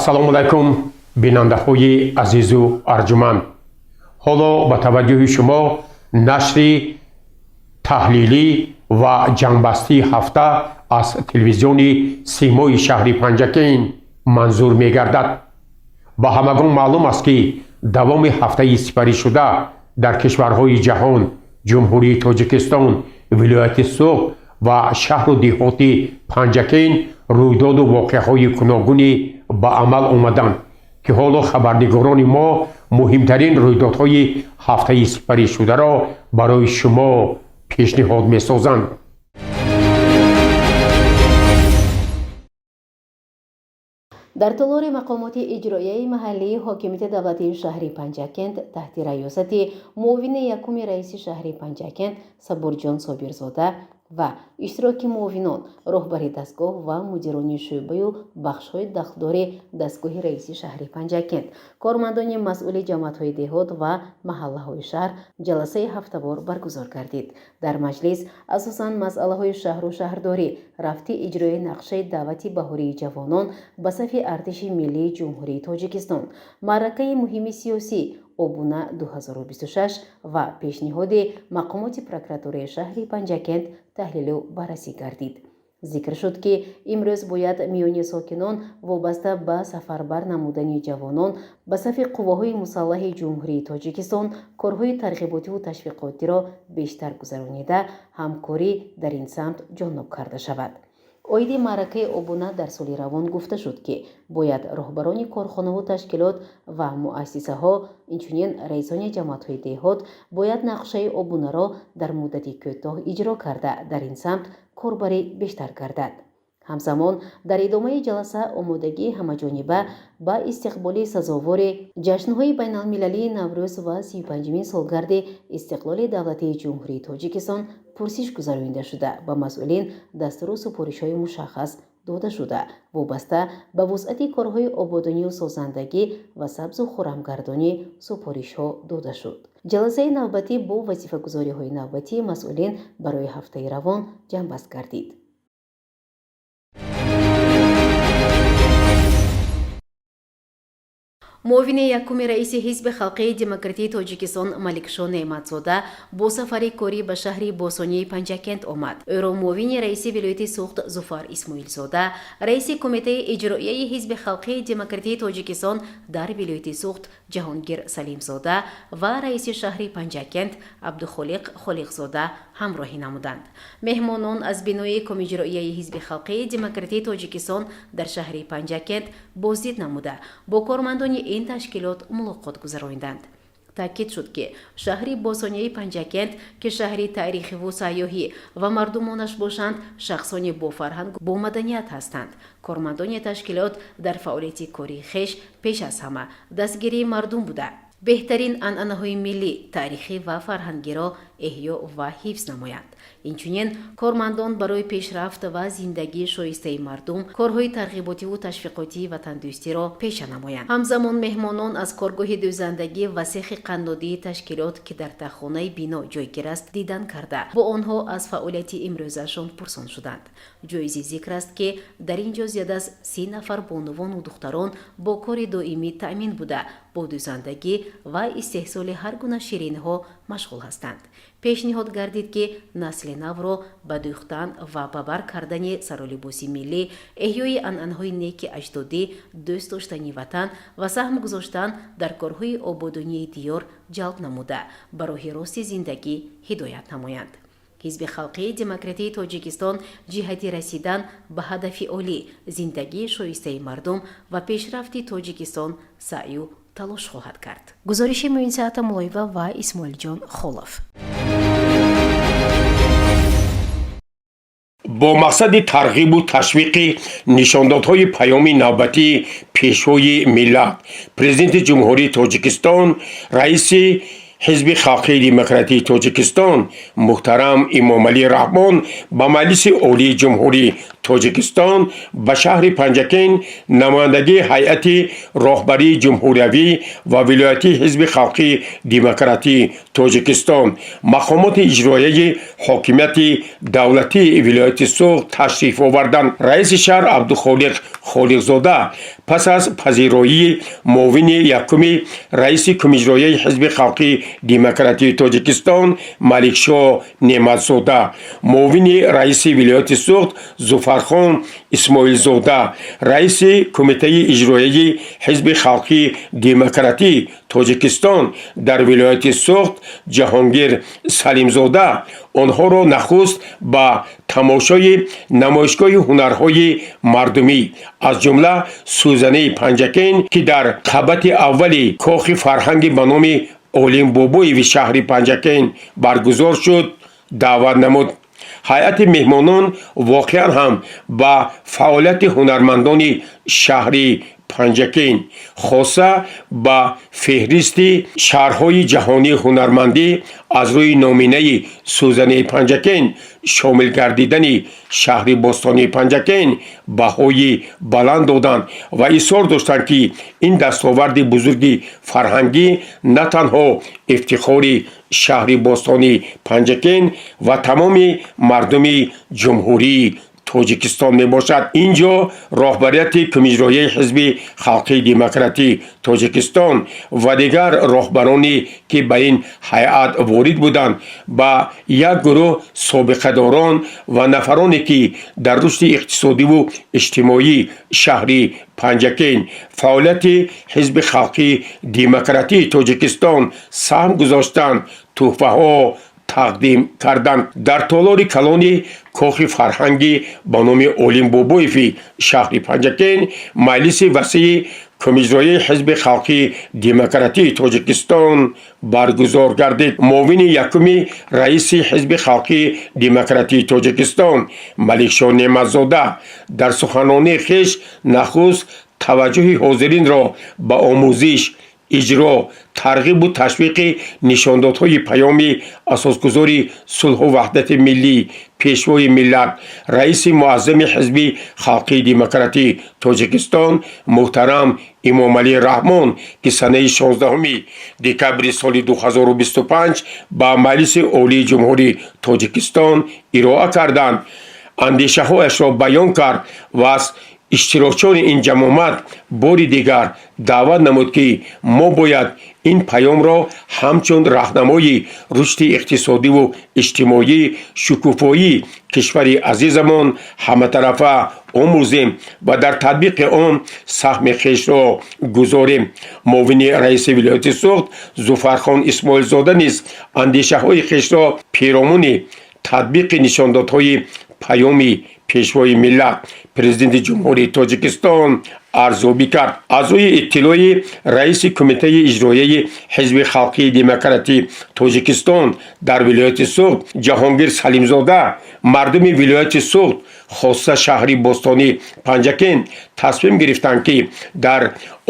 Ассалому алайкум, бинандаҳои азизу арҷуманд. Ҳоло ба таваҷҷӯҳи шумо нашри таҳлилӣ ва ҷамъбастии ҳафта аз телевизиони Симои шаҳри Панҷакент манзур мегардад. Ба ҳамагон маълум аст, ки давоми ҳафтаи сипаришуда дар кишварҳои ҷаҳон, Ҷумҳурии Тоҷикистон, вилояти Суғд ва шаҳру деҳоти Панҷакент рӯйдоду воқеаҳои гуногуне ба амал омаданд, ки ҳоло хабарнигорони мо муҳимтарин рӯйдодҳои ҳафтаи сипаришударо барои шумо пешниҳод месозанд. Дар толори мақомоти иҷроияи маҳаллии ҳокимияти давлатии шаҳри Панҷакент таҳти раёсати муовини якуми раиси шаҳри Панҷакент Сабурҷон Собирзода ва иштироки муовинон, роҳбари дастгоҳ ва мудирони шӯъбаю бахшҳои дахлдори дастгоҳи раиси шаҳри Панҷакент, кормандони масъули ҷамоатҳои деҳот ва маҳаллаҳои шаҳр ҷаласаи ҳафтавор баргузор гардид. Дар маҷлис асосан масъалаҳои шаҳру шаҳрдорӣ, рафти иҷрои нақшаи даъвати баҳории ҷавонон ба сафи Артиши миллии Ҷумҳурии Тоҷикистон, маъракаи муҳими сиёсӣ Обуна 2026 ва пешниҳоди мақомоти прокуратураи шаҳри Панҷакент таҳлилу баррасӣ гардид. Зикр шуд, ки имрӯз бояд миёни сокинон вобаста ба сафарбар намудани ҷавонон ба сафи қувваҳои мусаллаҳи Ҷумҳурии Тоҷикистон корҳои тарғиботиву ташвиқотиро бештар гузаронида, ҳамкорӣ дар ин самт ҷоннок карда шавад. Оиди маъракаи Обуна дар соли равон гуфта шуд, ки бояд роҳбарони корхонаву ташкилот ва муассисаҳо, инчунин раисони ҷамоатҳои деҳот бояд нақшаи Обунаро дар муддати кӯтоҳ иҷро карда, дар ин самт корбарӣ бештар гардад. Ҳамзамон дар идомаи ҷаласа омодагии ҳамаҷониба ба истиқболи сазовори ҷашнҳои байналмилалии Наврӯз ва 35-умин солгарди истиқлоли давлатии Ҷумҳурии Тоҷикистон пурсиш гузаронида шуда, ба масъулин дастуру супоришҳои мушаххас дода шуда, вобаста ба вусъати корҳои ободонию созандагӣ ва сабзу хуррамгардонӣ супоришҳо дода шуд. Ҷаласаи навбатӣ бо вазифагузориҳои навбатии масъулин барои ҳафтаи равон ҷамъбаст гардид. Муовини якуми раиси Ҳизби халқии демократии Тоҷикистон Маликшо Неъматзода бо сафари корӣ ба шаҳри босонии Панҷакент омад. Ӯро муовини раиси вилояти Суғд Зуфар Исмоилзода, раиси Кумитаи иҷроияи Ҳизби халқии демократии Тоҷикистон дар вилояти Суғд Ҷаҳонгир Салимзода ва раиси шаҳри Панҷакент Абдухолиқ Холиқзода ҳамроҳӣ намуданд. Меҳмонон аз бинои Комиҷроияи Ҳизби халқии демократии Тоҷикистон дар шаҳри Панҷакент боздид намуда, бо кормандони ин ташкилот мулоқот гузаронданд. Таъкид шуд, ки шаҳри босонияи Панҷакент, ки шаҳри таърихиву сайёҳӣ ва мардумонаш бошанд шахсони бофарҳангу бомаданият ҳастанд, кормандони ташкилот дар фаъолияти кории хеш пеш аз ҳама дастгирии мардум буда, беҳтарин анъанаҳои миллӣ, таърихӣ ва фарҳангиро эҳё ва ҳифз намоянд. Инчунин кормандон барои пешрафт ва зиндагии шоистаи мардум корҳои тарғиботиву ташвиқотии ватандӯстиро пеша намоянд. Ҳамзамон меҳмонон аз коргоҳи дӯзандагӣ ва сехи қаннодии ташкилот, ки дар таххонаи бино ҷойгир аст, дидан карда, бо онҳо аз фаъолияти имрӯзаашон пурсон шуданд. Ҷоизи зикр аст, ки дар ин ҷо зиёда аз 30 нафар бонувону духтарон бо кори доимӣ таъмин буда, бо дӯзандагӣ ва истеҳсоли ҳар гуна ширинҳо машғул ҳастанд. Пешниҳод гардид, ки насли навро ба дӯхтан ва ба бар кардани саролибоси миллӣ, эҳёи анъанаҳои неки аҷдодӣ, дӯст доштани ватан ва саҳм гузоштан дар корҳои ободонии диёр ҷалб намуда, ба роҳи рости зиндагӣ ҳидоят намоянд. Ҳизби халқии демократии Тоҷикистон ҷиҳати расидан ба ҳадафи олӣ, зиндагии шоистаи мардум ва пешрафти Тоҷикистон саъю талош хоҳад кард. Гузориши Муинсаата Мулоева ва Исмоилҷон Холов. Бо мақсади тарғибу ташвиқи нишондодҳои паёми навбатии Пешвои миллат, Президенти Ҷумҳурии Тоҷикистон, раиси Ҳизби халқии демократии Тоҷикистон муҳтарам Эмомалӣ Раҳмон ба Маҷлиси Олии Ҷумҳурӣ Тоҷикистон ба шаҳри Панҷакент намояндагии ҳайати роҳбарии ҷумҳуриявӣ ва вилоятии Ҳизби халқии демократии Тоҷикистон, мақомоти иҷроияи ҳокимияти давлатии вилояти Суғд ташриф оварданд. Раиси шаҳр Абдухолиқ Холиқзода пас аз пазироии муовини якуми раиси Кумиҷроияи Ҳизби халқии демократии Тоҷикистон Маликшоҳ Неъматзода, муовини раиси вилояти Суғд Зуфархон Исмоилзода, раиси Кумитаи иҷроияи Ҳизби халқии демократии Тоҷикистон дар вилояти Суғд Ҷаҳонгир Салимзода онҳоро нахуст ба тамошои намоишгоҳи ҳунарҳои мардумӣ, аз ҷумла сӯзанаи Панҷакент, ки дар қабати аввали кохи фарҳанги ба номи Олим Бобоеви шаҳри Панҷакент баргузор шуд, даъват намуд. Ҳайати меҳмонон воқеан ҳам ба фаъолияти ҳунармандони шаҳри Панҷакент, хоса ба феҳристи шаҳрҳои ҷаҳонии ҳунармандӣ аз рӯи номинаи сӯзанаи Панҷакент шомил гардидани шаҳри бостонии Панҷакент баҳои баланд доданд ва изҳор доштанд, ки ин дастоварди бузурги фарҳангӣ на танҳо ифтихори шаҳри бостонии Панҷакент ва тамоми мардуми Ҷумҳурии Тоҷикистон мебошад. Ин ҷо роҳбарияти Кумиҷроияи Ҳизби халқии демократии Тоҷикистон ва дигар роҳбароне, ки ба ин ҳайат ворид буданд, ба як гурӯҳ собиқадорон ва нафароне, ки дар рушди иқтисодиву иҷтимоии шаҳри Панҷакент, фаъолияти Ҳизби халқии демократии Тоҷикистон саҳм гузоштанд, тӯҳфаҳо тақдим карданд. Дар толори калони кохи фарҳангӣ ба номи Олим Бобоеви шаҳри Панҷакент маҷлиси васеи Кумиҷроияи Ҳизби халқии демократии Тоҷикистон баргузор гардид. Муовини якуми раиси Ҳизби халқии демократии Тоҷикистон Маликшоҳ Неъматзода дар суханронии хеш нахуст таваҷҷӯҳи ҳозиринро ба омӯзиш, иҷро, тарғибу ташвиқи нишондодҳои паёми асосгузори сулҳу ваҳдати миллӣ, Пешвои миллат, раиси муаззами Ҳизби халқии демократии Тоҷикистон муҳтарам Эмомалӣ Раҳмон, ки санаи 16 декабри соли 2025 ба Маҷлиси Олии Ҷумҳурии Тоҷикистон ироа карданд, андешаҳояшро баён кард ва аз иштирокчиёни ин ҷамъомад бори дигар даъват намуд, ки мо бояд ин паёмро ҳамчун раҳнамои рушди иқтисодиву иҷтимоӣ, шукуфоии кишвари азизамон ҳаматарафа омӯзем ва дар татбиқи он саҳми хешро гузорем. Муовини раиси вилояти Суғд Зуфархон Исмоилзода низ андешаҳои хешро перомуни татбиқи нишондодҳои паёми Пешвои миллат, Президенти Ҷумҳурии Тоҷикистон арзёбӣ кард. Аз рӯи иттилои раиси Кумитаи иҷроияи Ҳизби халқии демократии Тоҷикистон дар вилояти Суғд Ҷаҳонгир Салимзода, мардуми вилояти Суғд, хоса шаҳри бостонии Панҷакент, тасмим гирифтанд, ки дар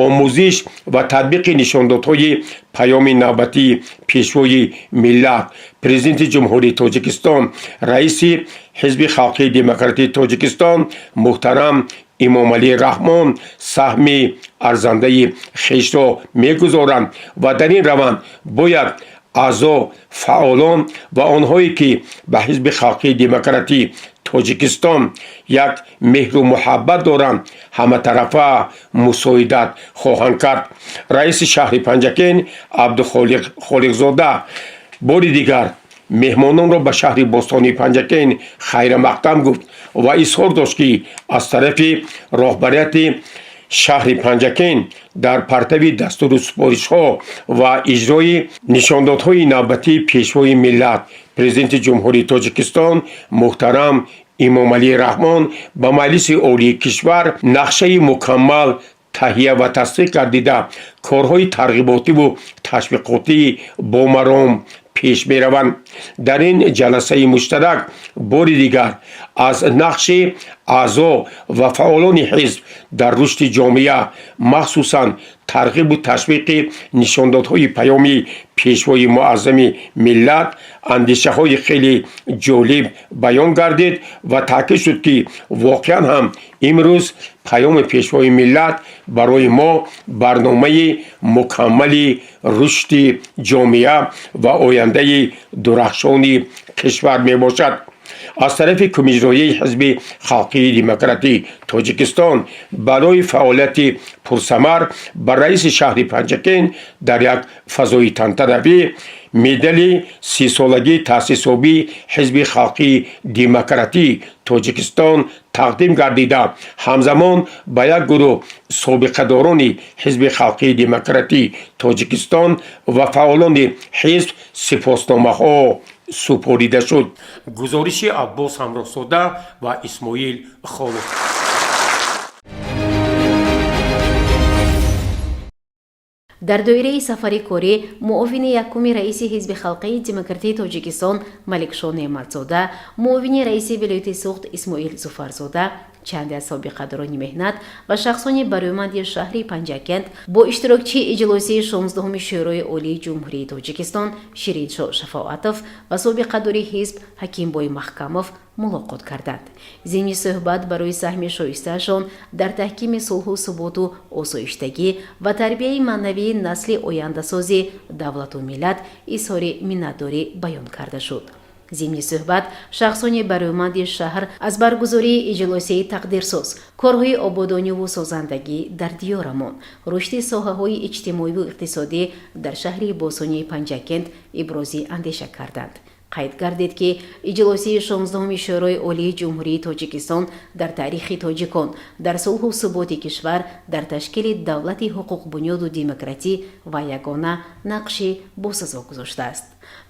омӯзиш ва татбиқи нишондодҳои паёми навбатии Пешвои миллат, Президенти Ҷумҳурии Тоҷикистон, раиси Ҳизби халқии демократии Тоҷикистон муҳтарам Эмомалӣ Раҳмон саҳми арзандаи хешро мегузоранд ва дар ин раванд бояд аъзо, фаъолон ва онҳое, ки ба Ҳизби халқии демократии Тоҷикистон як меҳру муҳаббат доранд, ҳаматарафа мусоидат хоҳанд кард. Раиси шаҳри Панҷакент Абдухолиқ Холиқзода бори дигар меҳмононро ба шаҳри бостонии Панҷакент хайрамақдам гуфт ва изҳор дошт, ки аз тарафи роҳбарияти шаҳри Панҷакент дар партави дастуру супоришҳо ва иҷрои нишондодҳои навбатии Пешвои миллат, Президенти Ҷумҳурии Тоҷикистон муҳтарам Эмомалӣ Раҳмон ба Маҷлиси Олии кишвар нақшаи мукаммал таҳия ва тасдиқ гардида, корҳои тарғиботиву ташвиқотӣ бомаром пеш мераванд. Дар ин ҷаласаи муштарак бори дигар Аз нақши аъзо ва фаъолони ҳизб дар рушди ҷомеа, махсусан тарғибу ташвиқи нишондодҳои паёми Пешвои муаззами миллат, андешаҳои хеле ҷолиб баён гардид ва таъкид шуд, ки воқеан ҳам имрӯз паёми Пешвои миллат барои мо барномаи мукаммали рушди ҷомеа ва ояндаи дурахшони кишвар мебошад. Аз тарафи Кумиҷроии Ҳизби халқии демократии Тоҷикистон барои фаъолияти пурсамар ба раиси шаҳри Панҷакент дар як фазои тантанавӣ медали 30-солагии таъсисёбии Ҳизби халқии демократии Тоҷикистон тақдим гардида, ҳамзамон ба як гурӯҳ собиқадорони Ҳизби халқии демократии Тоҷикистон ва фаъолони ҳизб сипосномаҳо супорида шуд. Гузориши Аббос Ҳамроҳзода ва Исмоил Холов. Дар доираи сафари корӣ муовини якуми раиси Ҳизби халқии демократии Тоҷикистон Маликшо Неъматзода, муовини раиси вилояти Суғд Исмоил Зуфарзода, чанде аз собиқадорони меҳнат ва шахсони барӯманди шаҳри Панҷакент бо иштирокчии иҷлосияи 16-уми Шӯрои Олии Ҷумҳурии Тоҷикистон Шириншо Шафоатов ва собиқадори ҳизб Ҳакимбой Маҳкамов мулоқот карданд. Зимни суҳбат барои саҳми шоистаашон дар таҳкими сулҳу суботу осоиштагӣ ва тарбияи маънавии насли ояндасози давлату миллат изҳори миннатдорӣ баён карда шуд. Зимни суҳбат шахсони барӯманди шаҳр аз баргузории иҷлосияи тақдирсоз, корҳои ободониву созандагӣ дар диёрамон, рушди соҳаҳои иҷтимоиву иқтисодӣ дар шаҳри босонии Панҷакент ибрози андеша карданд. Қайд гардид, ки иҷлосияи 16-уми Шӯрои Олии Ҷумҳурии Тоҷикистон дар таърихи тоҷикон, дар сулҳу суботи кишвар, дар ташкили давлати ҳуқуқбунёду демократӣ ва ягона нақши босазо гузоштааст.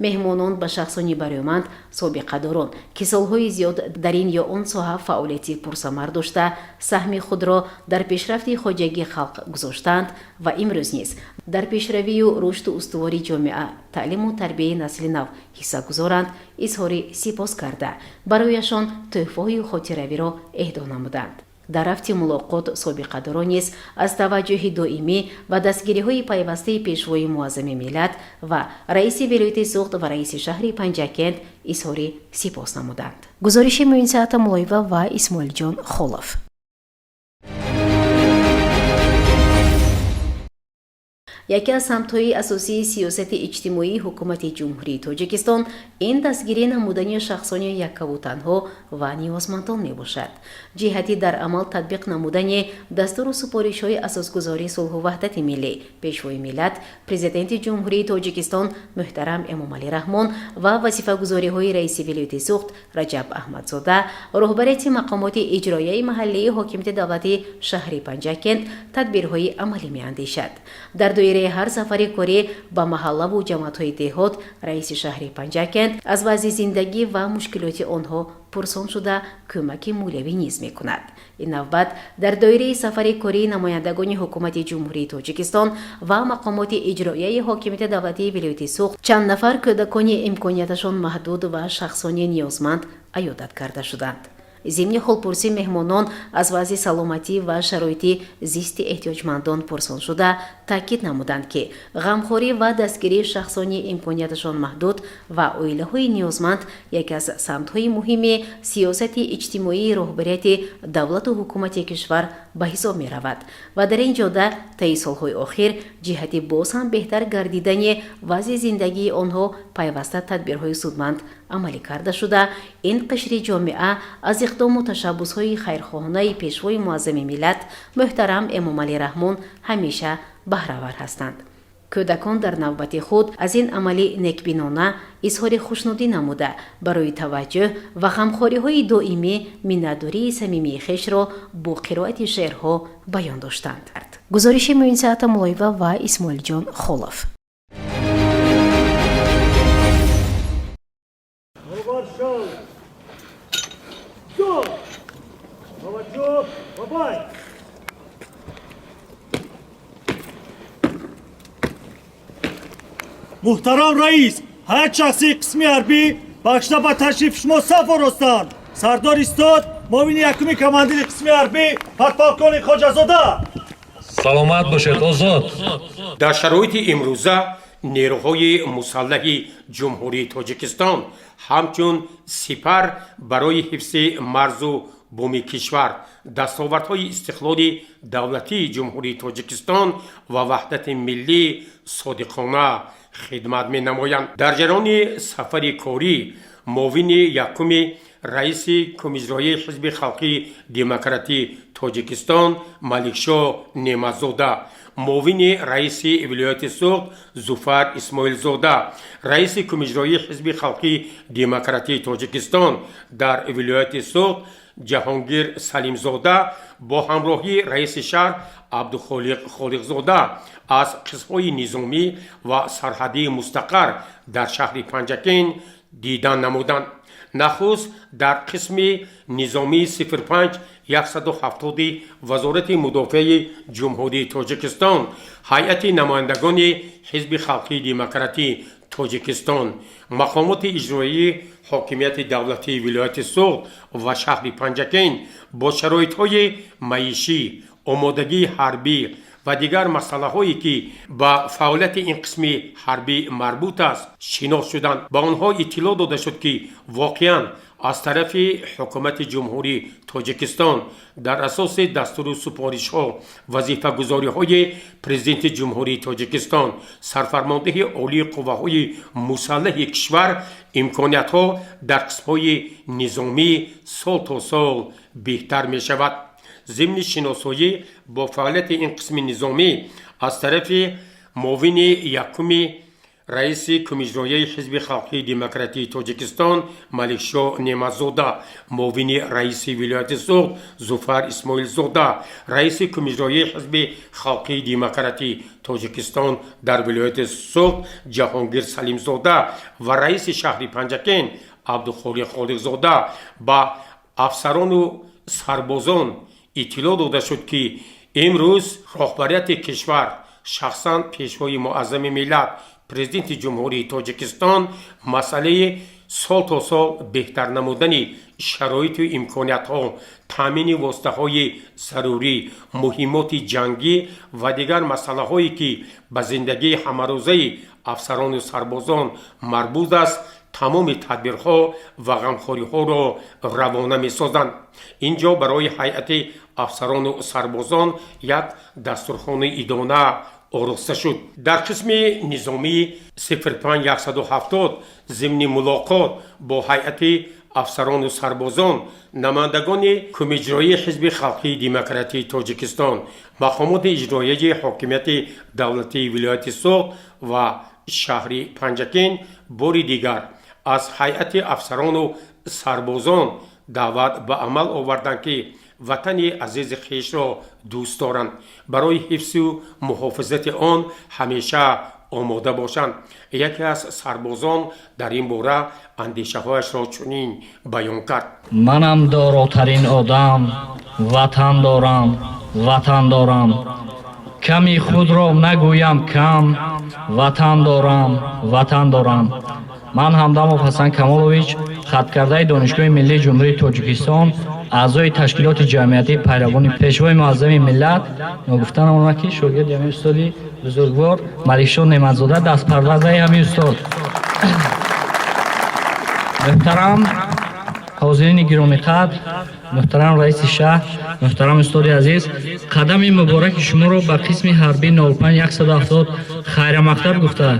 Меҳмонон ба шахсони барӯманд, собиқадорон, ки солҳои зиёд дар ин ё он соҳа фаъолияти пурсамар дошта, саҳми худро дар пешрафти хоҷагии халқ гузоштаанд ва имрӯз низ дар пешравию рушду устувори ҷомеа, таълиму тарбияи насли нав ҳисса гузоранд, изҳори сипос карда, барояшон тӯҳфаҳои хотиравиро эҳдо намуданд. Дар рафти мулоқот собиқадорон низ аз таваҷҷӯҳи доимӣ ва дастгириҳои пайвастаи Пешвои муаззами миллат ва раиси вилояти Суғд ва раиси шаҳри Панҷакент изҳори сипос намуданд. Гузориши Муинсаата Мулоева ва Исмоилҷон Холов. Яке аз самтҳои асосии сиёсати иҷтимоии Ҳукумати Ҷумҳурии Тоҷикистон ин дастгирӣ намудани шахсони яккаву танҳо ва ниёзмандон мебошад. Ҷиҳати дар амал татбиқ намудани дастуру супоришҳои Асосгузори сулҳу ваҳдати миллӣ, Пешвои миллат, Президенти Ҷумҳурии Тоҷикистон муҳтарам Эмомалӣ Раҳмон ва вазифагузориҳои раиси вилояти Суғд Раҷаб Аҳмадзода, роҳбарияти мақомоти иҷроияи маҳаллии ҳокимияти давлатии шаҳри Панҷакент тадбирҳои амалӣ меандешад. Дар доираи ҳар сафари корӣ ба маҳаллаву ҷамоатҳои деҳот раиси шаҳри Панҷакент аз вазъи зиндагӣ ва мушкилоти онҳо пурсон шуда, кӯмаки молиявӣ низ мекунад. Ин навбат дар доираи сафари кории намояндагони Ҳукумати Ҷумҳурии Тоҷикистон ва мақомоти иҷроияи ҳокимияти давлатии вилояти Суғд чанд нафар кӯдакони имконияташон маҳдуд ва шахсони ниёзманд аёдат карда шуданд. Зимни ҳолпурсӣ меҳмонон аз вазъи саломатӣ ва шароити зисти эҳтиёҷмандон пурсон шуда, таъкид намуданд, ки ғамхорӣ ва дастгирии шахсони имконияташон маҳдуд ва оилаҳои ниёзманд яке аз самтҳои муҳими сиёсати иҷтимоии роҳбарияти давлату ҳукумати кишвар ба ҳисоб меравад ва дар ин ҷода таи солҳои охир ҷиҳати боз ҳам беҳтар гардидани вазъи зиндагии онҳо пайваста тадбирҳои судманд амалӣ карда шуда, ин қишри ҷомеа аз иқдому ташаббусҳои хайрхоҳонаи Пешвои муаззами миллат муҳтарам Эмомалӣ Раҳмон ҳамеша баҳравар ҳастанд. Кӯдакон дар навбати худ аз ин амали некбинона изҳори хушнудӣ намуда, барои таваҷҷӯҳ ва ғамхориҳои доимӣ миннатдории самимии хешро бо қироати шеърҳо баён доштанд. Гузориши Муинсаата Мулоева ва Исмоилҷон Холов. Муҳтарам раис, ҳайат шахсии қисми ҳарбӣ бахшида ба ташрифи шумо саф оростанд. Сардор истод, муовини якуми командири қисми ҳарбӣ подполковник Хоҷазода. Саломат бошед, озод. Дар шароити имрӯза нерӯҳои мусаллаҳи Ҷумҳурии Тоҷикистон ҳамчун сипар барои ҳифзи марзу буми кишвар, дастовардҳои истиқлоли давлатии Ҷумҳурии Тоҷикистон ва ваҳдати миллӣ содиқона хидмат менамоянд. Дар ҷараёни сафари корӣ муовини якуми раиси Кумиҷроии Ҳизби халқии демократии Тоҷикистон Маликшоҳ Неъматзода, муовини раиси вилояти Суғд Зуфар Исмоилзода, раиси Кумиҷроии Ҳизби халқии демократии Тоҷикистон дар вилояти Суғд Ҷаҳонгир Салимзода бо ҳамроҳии раиси шаҳр Абдухолиқ Холиқзода аз қисмҳои низомӣ ва сарҳадии мустақар дар шаҳри Панҷакент дидан намуданд. Нахуст дар қисми низомии 05 170 Вазорати мудофиаи Ҷумҳурии Тоҷикистон ҳайати намояндагони Ҳизби халқии демократии Тоҷикистон, мақомоти иҷроии ҳокимияти давлатии вилояти Суғд ва шаҳри Панҷакент бо шароитҳои маишӣ, омодагии ҳарбӣ ва дигар масъалаҳое, ки ба фаъолияти ин қисми ҳарбӣ марбут аст, шинос шуданд. Ба онҳо иттилоъ дода шуд, ки воқеан аз тарафи Ҳукумати Ҷумҳурии Тоҷикистон дар асоси дастуру супоришҳо, вазифагузориҳои Президенти Ҷумҳурии Тоҷикистон, Сарфармондеҳи Олии Қувваҳои Мусаллаҳи кишвар имкониятҳо дар қисмҳои низомӣ сол то сол беҳтар мешавад. Зимни шиносоӣ бо фаъолияти ин қисми низомӣ аз тарафи муовини якуми раиси Кумиҷроияи Ҳизби халқии демократии Тоҷикистон Маликшоҳ Неъматзода, муовини раиси вилояти Суғд Зуфар Исмоилзода, раиси Кумиҷроияи Ҳизби халқии демократии Тоҷикистон дар вилояти Суғд Ҷаҳонгир Салимзода ва раиси шаҳри Панҷакент Абдухолиқ Холиқзода ба афсарону сарбозон иттилоъ дода шуд, ки имрӯз роҳбарияти кишвар, шахсан Пешвои муаззами миллат, Президенти Ҷумҳурии Тоҷикистон масъалаи сол то сол беҳтар намудани шароиту имкониятҳо, таъмини воситаҳои зарурӣ, муҳиммоти ҷангӣ ва дигар масъалаҳое, ки ба зиндагии ҳамарӯзаи афсарону сарбозон марбут аст, тамоми тадбирҳо ва ғамхориҳоро равона месозанд. Ин ҷо барои ҳайати афсарону сарбозон як дастурхони идона ороста шуд. Дар қисми низомии 05170 зимни мулоқот бо ҳайати афсарону сарбозон намояндагони Кумиҷроии Ҳизби халқии демократии Тоҷикистон, мақомоти иҷроияи ҳокимияти давлатии вилояти Суғд ва шаҳри Панҷакент бори дигар аз ҳайати афсарону сарбозон даъват ба амал оварданд, ки ватани азизи хешро дӯст доранд, барои ҳифзу муҳофизати он ҳамеша омода бошанд. Яке аз сарбозон дар ин бора андешаҳояшро чунин баён кард: Манам доротарин одам, ватан дорам, ватан дорам, ками худро нагӯям кам, ватан дорам, ватан дорам. Ман Ҳамдамов Ҳасан Камолович, хаткардаи Донишгоҳи миллии Ҷумҳурии Тоҷикистон, аъзои ташкилоти ҷамъиятии пайравони Пешвои муаззами миллат, ногуфта намонад, ки шогирди ҳамин устоди бузургвор Маликшоҳ Неъматзода, дастпарвардаи ҳамин устод. Муҳтарам ҳозирини гиромиқадр, муҳтарам раиси шаҳр, муҳтарам устоди азиз, қадами мубораки шуморо ба қисми ҳарбии 05170 хайрамақдам гуфта,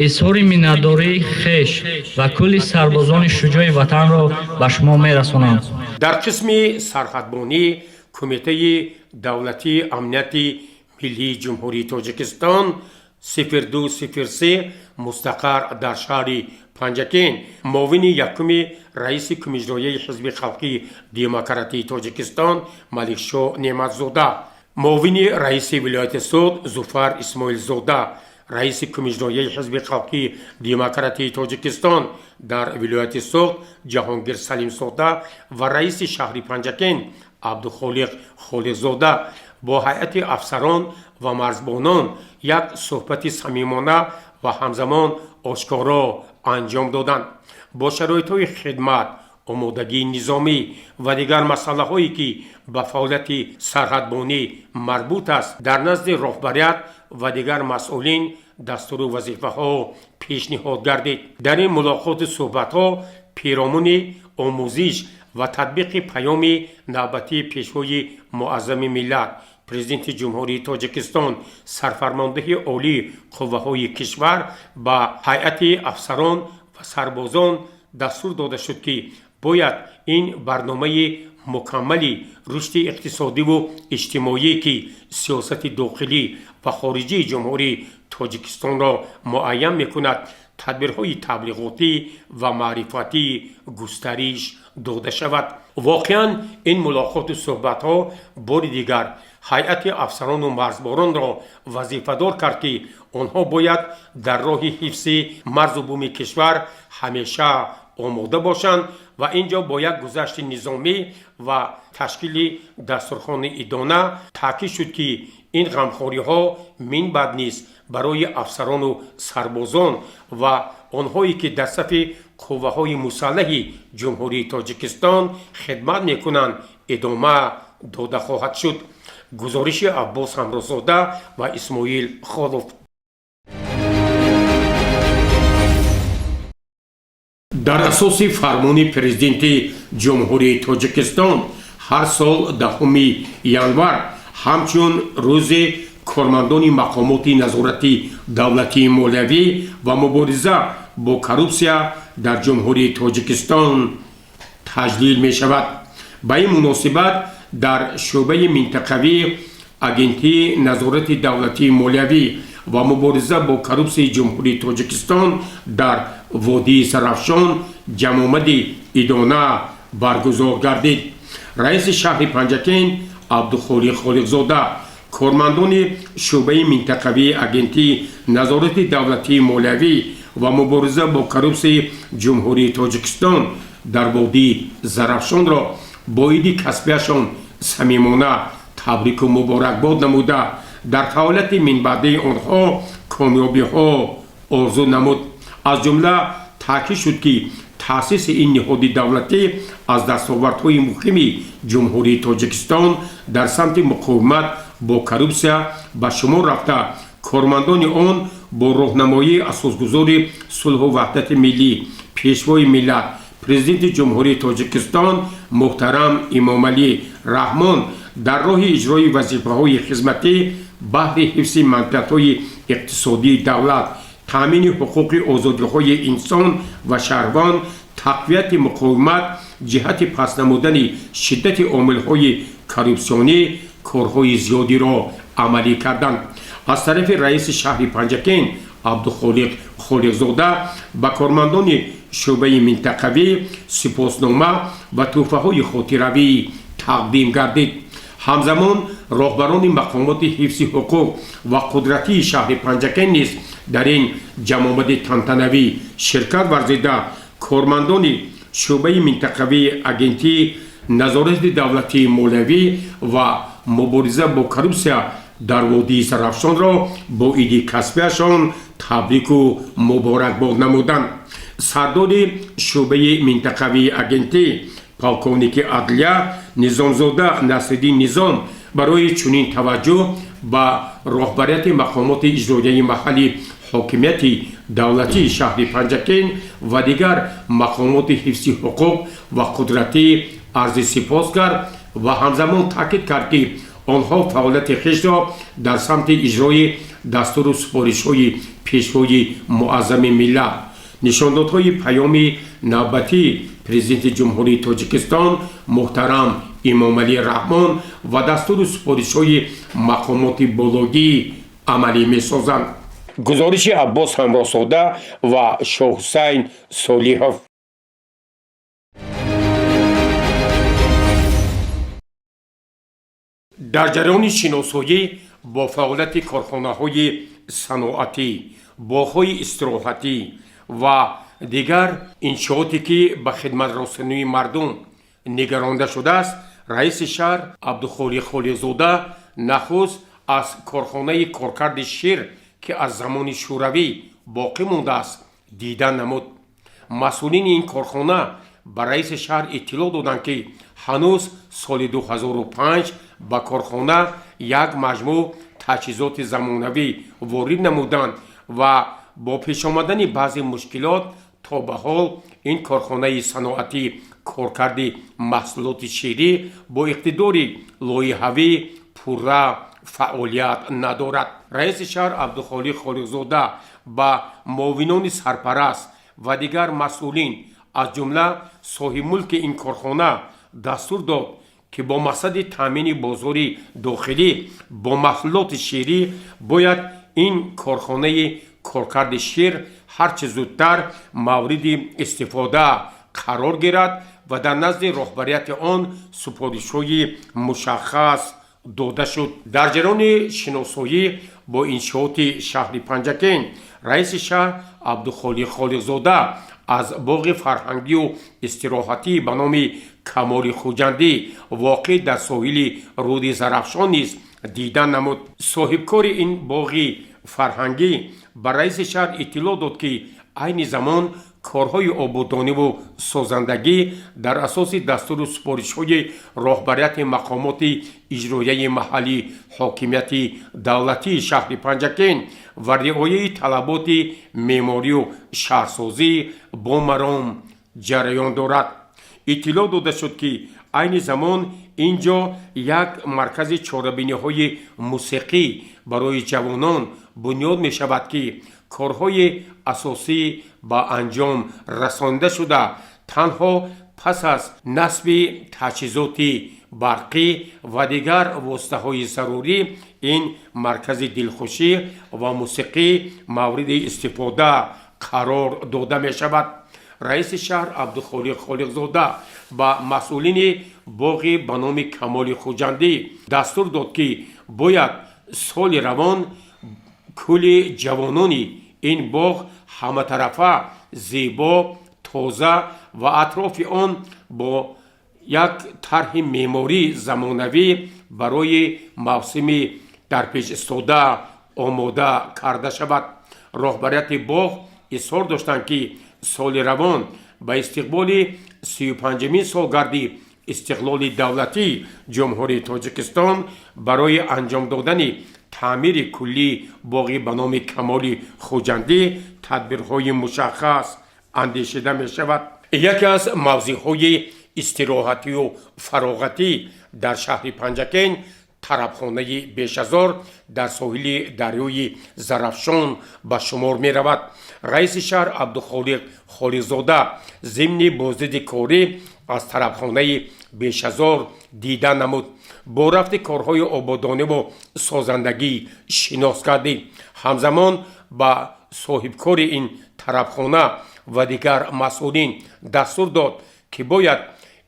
изҳори миннатдории хеш ва кулли сарбозони шуҷои ватанро ба шумо мерасонам. Дар қисми сарҳадбонӣ Кумитаи давлатии амнияти миллии Ҷумҳурии Тоҷикистон 0203 мустақар дар шаҳри Панҷакент муовини якуми раиси Кумиҷроияи Ҳизби халқии демократии Тоҷикистон Маликшоҳ Неъматзода, муовини раиси вилояти Суғд Зуфар Исмоилзода, раиси Кумиҷроияи Ҳизби халқии демократии Тоҷикистон дар вилояти Суғд Ҷаҳонгир Салимзода ва раиси шаҳри Панҷакент Абдухолиқ Холиқзода бо ҳайати афсарон ва марзбонон як суҳбати самимона ва ҳамзамон ошкоро анҷом доданд. Бо шароитҳои хидмат, Омодагии низомӣ ва дигар масъалаҳое, ки ба фаъолияти сарҳадбонӣ марбут аст, дар назди роҳбарият ва дигар масъулин дастуру вазифаҳо пешниҳод гардид. Дар ин мулоқоту суҳбатҳо пиромуни омӯзиш ва татбиқи паёми навбатии Пешвои Муаззами миллат, Президенти Ҷумҳурии Тоҷикистон, Сарфармондеҳи Олии қувваҳои кишвар ба ҳайати афсарон ва сарбозон дастур дода шуд, ки бояд ин барномаи мукаммали рушди иқтисодиву иҷтимоие, ки сиёсати дохилӣ ва хориҷии Ҷумҳурии Тоҷикистонро муайян мекунад, тадбирҳои таблиғотӣ ва маърифатӣ густариш дода шавад. Воқеан, ин мулоқоту суҳбатҳо бори дигар ҳайати афсарону марзборонро вазифадор кард, ки онҳо бояд дар роҳи ҳифзи марзу буми кишвар ҳамеша омода бошанд. Ва ин ҷо бо як гузашти низомӣ ва ташкили дастурхони идона таъкид шуд, ки ин ғамхориҳо минбаъд низ барои афсарону сарбозон ва онҳое, ки дар сафи қувваҳои мусаллаҳи Ҷумҳурии Тоҷикистон хидмат мекунанд, идома дода хоҳад шуд. Гузориши Аббос Ҳамрозода ва Исмоил Холов. Дар асоси фармони Президенти Ҷумҳурии Тоҷикистон ҳар сол 10-уми январ ҳамчун рӯзи кормандони мақомоти назорати давлатии молиявӣ ва мубориза бо коррупсия дар Ҷумҳурии Тоҷикистон таҷлил мешавад. Ба ин муносибат дар шӯъбаи минтақавии Агентии назорати давлатии молиявӣ ва мубориза бо коррупсияи Ҷумҳурии Тоҷикистон дар водии Сарафшон ҷамъомади идона баргузор гардид. Раиси шаҳри Панҷакент Абдухолиқ Холиқзода кормандони шӯъбаи минтақавии Агентии назорати давлатии молиявӣ ва мубориза бо коррупсияи Ҷумҳурии Тоҷикистон дар водии Зарафшонро бо иди касбияшон самимона табрику муборакбод намуда, дар фаъолияти минбаъдаи онҳо комёбиҳо орзу намуд. Аз ҷумла таъкид шуд, ки таъсиси ин ниҳоди давлатӣ аз дастовардҳои муҳими Ҷумҳурии Тоҷикистон дар самти муқовимат бо коррупсия ба шумор рафта, кормандони он бо роҳнамоии асосгузори сулҳу ваҳдати миллӣ, Пешвои миллат, Президенти Ҷумҳурии Тоҷикистон муҳтарам Эмомалӣ Раҳмон дар роҳи иҷрои вазифаҳои хизматӣ баҳри ҳифзи манфиатҳои иқтисодии давлат, таъмини ҳуқуқи озодиҳои инсон ва шаҳрванд, тақвияти муқовимат ҷиҳати паст намудани шиддати омилҳои коррупсионӣ корҳои зиёдиро амалӣ карданд. Аз тарафи раиси шаҳри Панҷакент Абдухолиқ Холиқзода ба кормандони шӯъбаи минтақавӣ сипоснома ва тӯҳфаҳои хотиравӣ тақдим гардид. Ҳамзамон роҳбарони мақомоти ҳифзи ҳуқуқ ва қудратии шаҳри Панҷакент низ дар ин ҷамъомади тантанавӣ ширкат варзида, кормандони шӯъбаи минтақавии Агентии назорати давлатии молиявӣ ва мубориза бо коррупсия дар водии Сарафшонро бо иди касбияшон табрику муборакбод намуданд. Сардори шӯъбаи минтақавии агентӣ, полковники адлия Низомзода Насриддин Низом барои чунин таваҷҷӯҳ ба роҳбарияти мақомоти иҷроияи маҳалли ҳокимияти давлатии шаҳри Панҷакент ва дигар мақомоти ҳифзи ҳуқуқ ва қудратӣ арзи сипос кард ва ҳамзамон таъкид кард, ки онҳо фаъолияти хешро дар самти иҷрои дастуру супоришҳои Пешвои Муаззами миллат, нишондодҳои паёми навбатии Президенти Ҷумҳурии Тоҷикистон муҳтарам Эмомалӣ Раҳмон ва дастуру супоришҳои мақомоти бологӣ амалӣ месозанд. Гузориши Аббос Ҳамроҳзода ва Шоҳҳусайн Солиҳов. Дар ҷараёни шиносоӣ бо фаъолияти корхонаҳои саноатӣ, боғҳои истироҳатӣ ва дигар иншооте, ки ба хидматрасонии мардум нигаронда шудааст, раиси шаҳр Абдухолиқ Холиқзода нахуст аз корхонаи коркарди шир, ки аз замони шӯравӣ боқӣ мондааст, дидан намуд. Масъулини ин корхона Ба раиси шаҳр иттилоъ доданд, ки ҳанӯз соли 2005 ба корхона як маҷмӯъ таҷҳизоти замонавӣ ворид намуданд ва бо пешомадани баъзе мушкилот то ба ҳол ин корхонаи саноатӣ коркарди маҳсулоти ширӣ бо иқтидори лоиҳавӣ пурра фаъолият надорад. Раиси шаҳр Абдухолиқ Холиқзода ба муовинони сарпараст ва дигар масъулин, аз ҷумла соҳибмулки ин корхона, дастур дод, ки бо мақсади таъмини бозори дохилӣ бо маҳсулоти ширӣ бояд ин корхонаи коркарди шир ҳарчи зудтар мавриди истифода қарор гирад ва дар назди роҳбарияти он супоришҳои мушаххас дода шуд. Дар ҷараёни шиносоӣ бо иншооти шаҳри Панҷакент раиси шаҳр Абдухолиқ Холиқзода аз боғи фарҳангию истироҳатӣ ба номи Камоли Хуҷандӣ, воқеъ дар соҳили рӯди Зарафшон, низ дидан намуд. Соҳибкори ин боғи фарҳангӣ ба раиси шаҳр иттилоъ дод, ки айни замон корҳои ободониву созандагӣ дар асоси дастуру супоришҳои роҳбарияти мақомоти иҷроияи маҳаллии ҳокимияти давлатии шаҳри Панҷакент ва риояи талаботи меъморию шаҳрсозӣ бо маром ҷараён дорад. Иттилоъ дода шуд, ки айни замон ин ҷо як маркази чорабиниҳои мусиқӣ барои ҷавонон бунёд мешавад, ки корҳои асосӣ ба анҷом расонида шуда, танҳо пас аз насби таҷҳизоти барқӣ ва дигар воситаҳои зарурӣ ин маркази дилхушӣ ва мусиқӣ мавриди истифода қарор дода мешавад. Раиси шаҳр Абдухолиқ Холиқзода ба масъулини боғи ба номи Камоли Хуҷандӣ дастур дод, ки бояд соли равон кӯли ҷавонони ин боғ ҳаматарафа зебо, тоза ва атрофи он бо як тарҳи меъмории замонавӣ барои мавсими дарпешистода омода карда шавад. Роҳбарияти боғ изҳор доштанд, ки соли равон ба истиқболи 35-умин солгарди истиқлоли давлатии Ҷумҳурии Тоҷикистон барои анҷом додани таъмири куллии боғи ба номи Камоли Хуҷандӣ тадбирҳои мушаххас андешида мешавад. Яке аз мавзеъҳои истироҳатию фароғатӣ дар шаҳри Панҷакент тарабхонаи Бешазор дар соҳили дарёи Зарафшон ба шумор меравад. Раиси шаҳр Абдухолиқ Холиқзода зимни боздиди корӣ аз тарабхонаи Бешазор дида намуд, бо рафти корҳои ободониву созандагӣ шинос гардид. Ҳамзамон ба соҳибкори ин тарабхона ва дигар масъулин дастур дод, ки бояд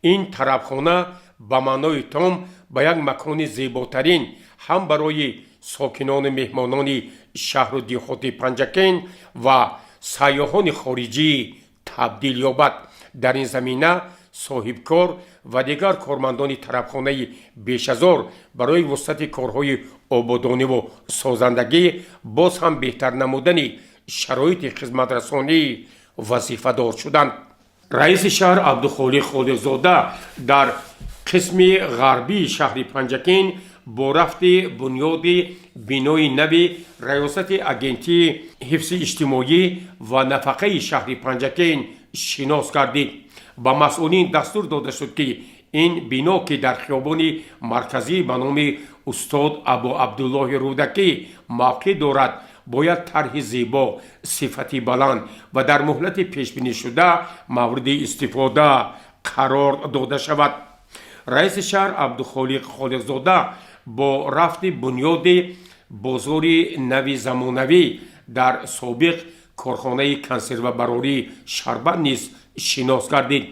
ин тарабхона ба маънои том ба як макони зеботарин ҳам барои сокинону меҳмонони шаҳру деҳоти Панҷакент ва сайёҳони хориҷӣ табдил ёбад. Дар ин замина соҳибкор ва дигар кормандони тарабхонаи Бешазор барои вусъати корҳои ободониву созандагӣ, боз ҳам беҳтар намудани шароити хизматрасонӣ вазифадор шуданд. Раиси шаҳр Абдухолиқ Холиқзода дар қисми ғарбии шаҳри Панҷакент бо рафти бунёди бинои нави раёсати Агентии ҳифзи иҷтимоӣ ва нафақаи шаҳри Панҷакент шинос гардид. Ба масъулин дастур дода шуд, ки ин бино, ки дар хиёбони марказӣ ба номи устод Абу Абдуллоҳи Рӯдакӣ мавқеъ дорад, бояд тарҳи зебо, сифати баланд ва дар муҳлати пешбинишуда мавриди истифода қарор дода шавад. Раиси шаҳр Абдухолиқ Холиқзода бо рафти бунёди бозори нави замонавӣ дар собиқ корхонаи консервабарории шарбат низ шинос гардид.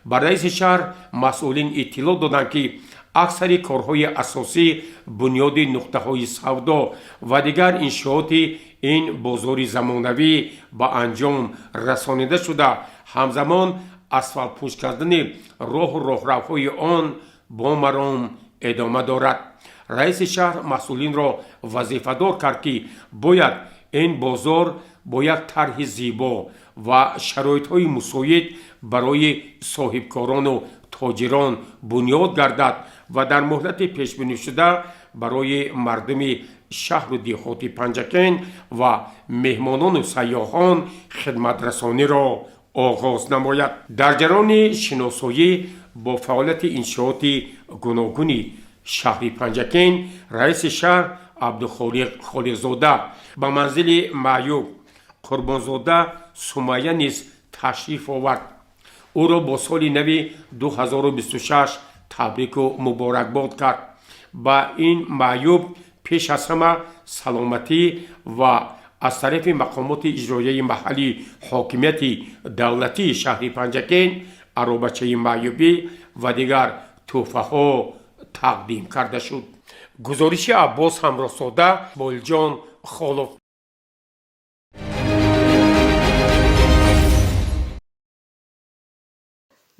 Ба раиси шаҳр масъулин иттилоъ доданд, ки аксари корҳои асосӣ, бунёди нуқтаҳои савдо ва дигар иншооти ин бозори замонавӣ ба анҷом расонида шуда, ҳамзамон асфалтпӯш кардани роҳу роҳравҳои он бо маром идома дорад. Раиси шаҳр масъулинро вазифадор кард, ки бояд ин бозор бо як тарҳи зебо Ва шароитҳои мусоид барои соҳибкорону тоҷирон бунёд гардад ва дар муҳлати пешбинишуда барои мардуми шаҳру деҳоти Панҷакент ва меҳмонону сайёҳон хидматрасониро оғоз намояд. Дар ҷараёни шиносоӣ бо фаъолияти иншооти гуногуни шаҳри Панҷакент раиси шаҳр Абдухолиқ Холиқзода ба манзили маъюб Қурбонзода Сумайя низ ташриф овард, ӯро бо соли нави 2026 табрику муборакбод кард. Ба ин маъюб пеш аз ҳама саломатӣ ва аз тарафи мақомоти иҷроияи маҳаллии ҳокимияти давлатии шаҳри Панҷакент аробачаи маъюбӣ ва дигар тӯҳфаҳо тақдим карда шуд. Гузориши Аббос Ҳамроҳзода, Болҷон Холов.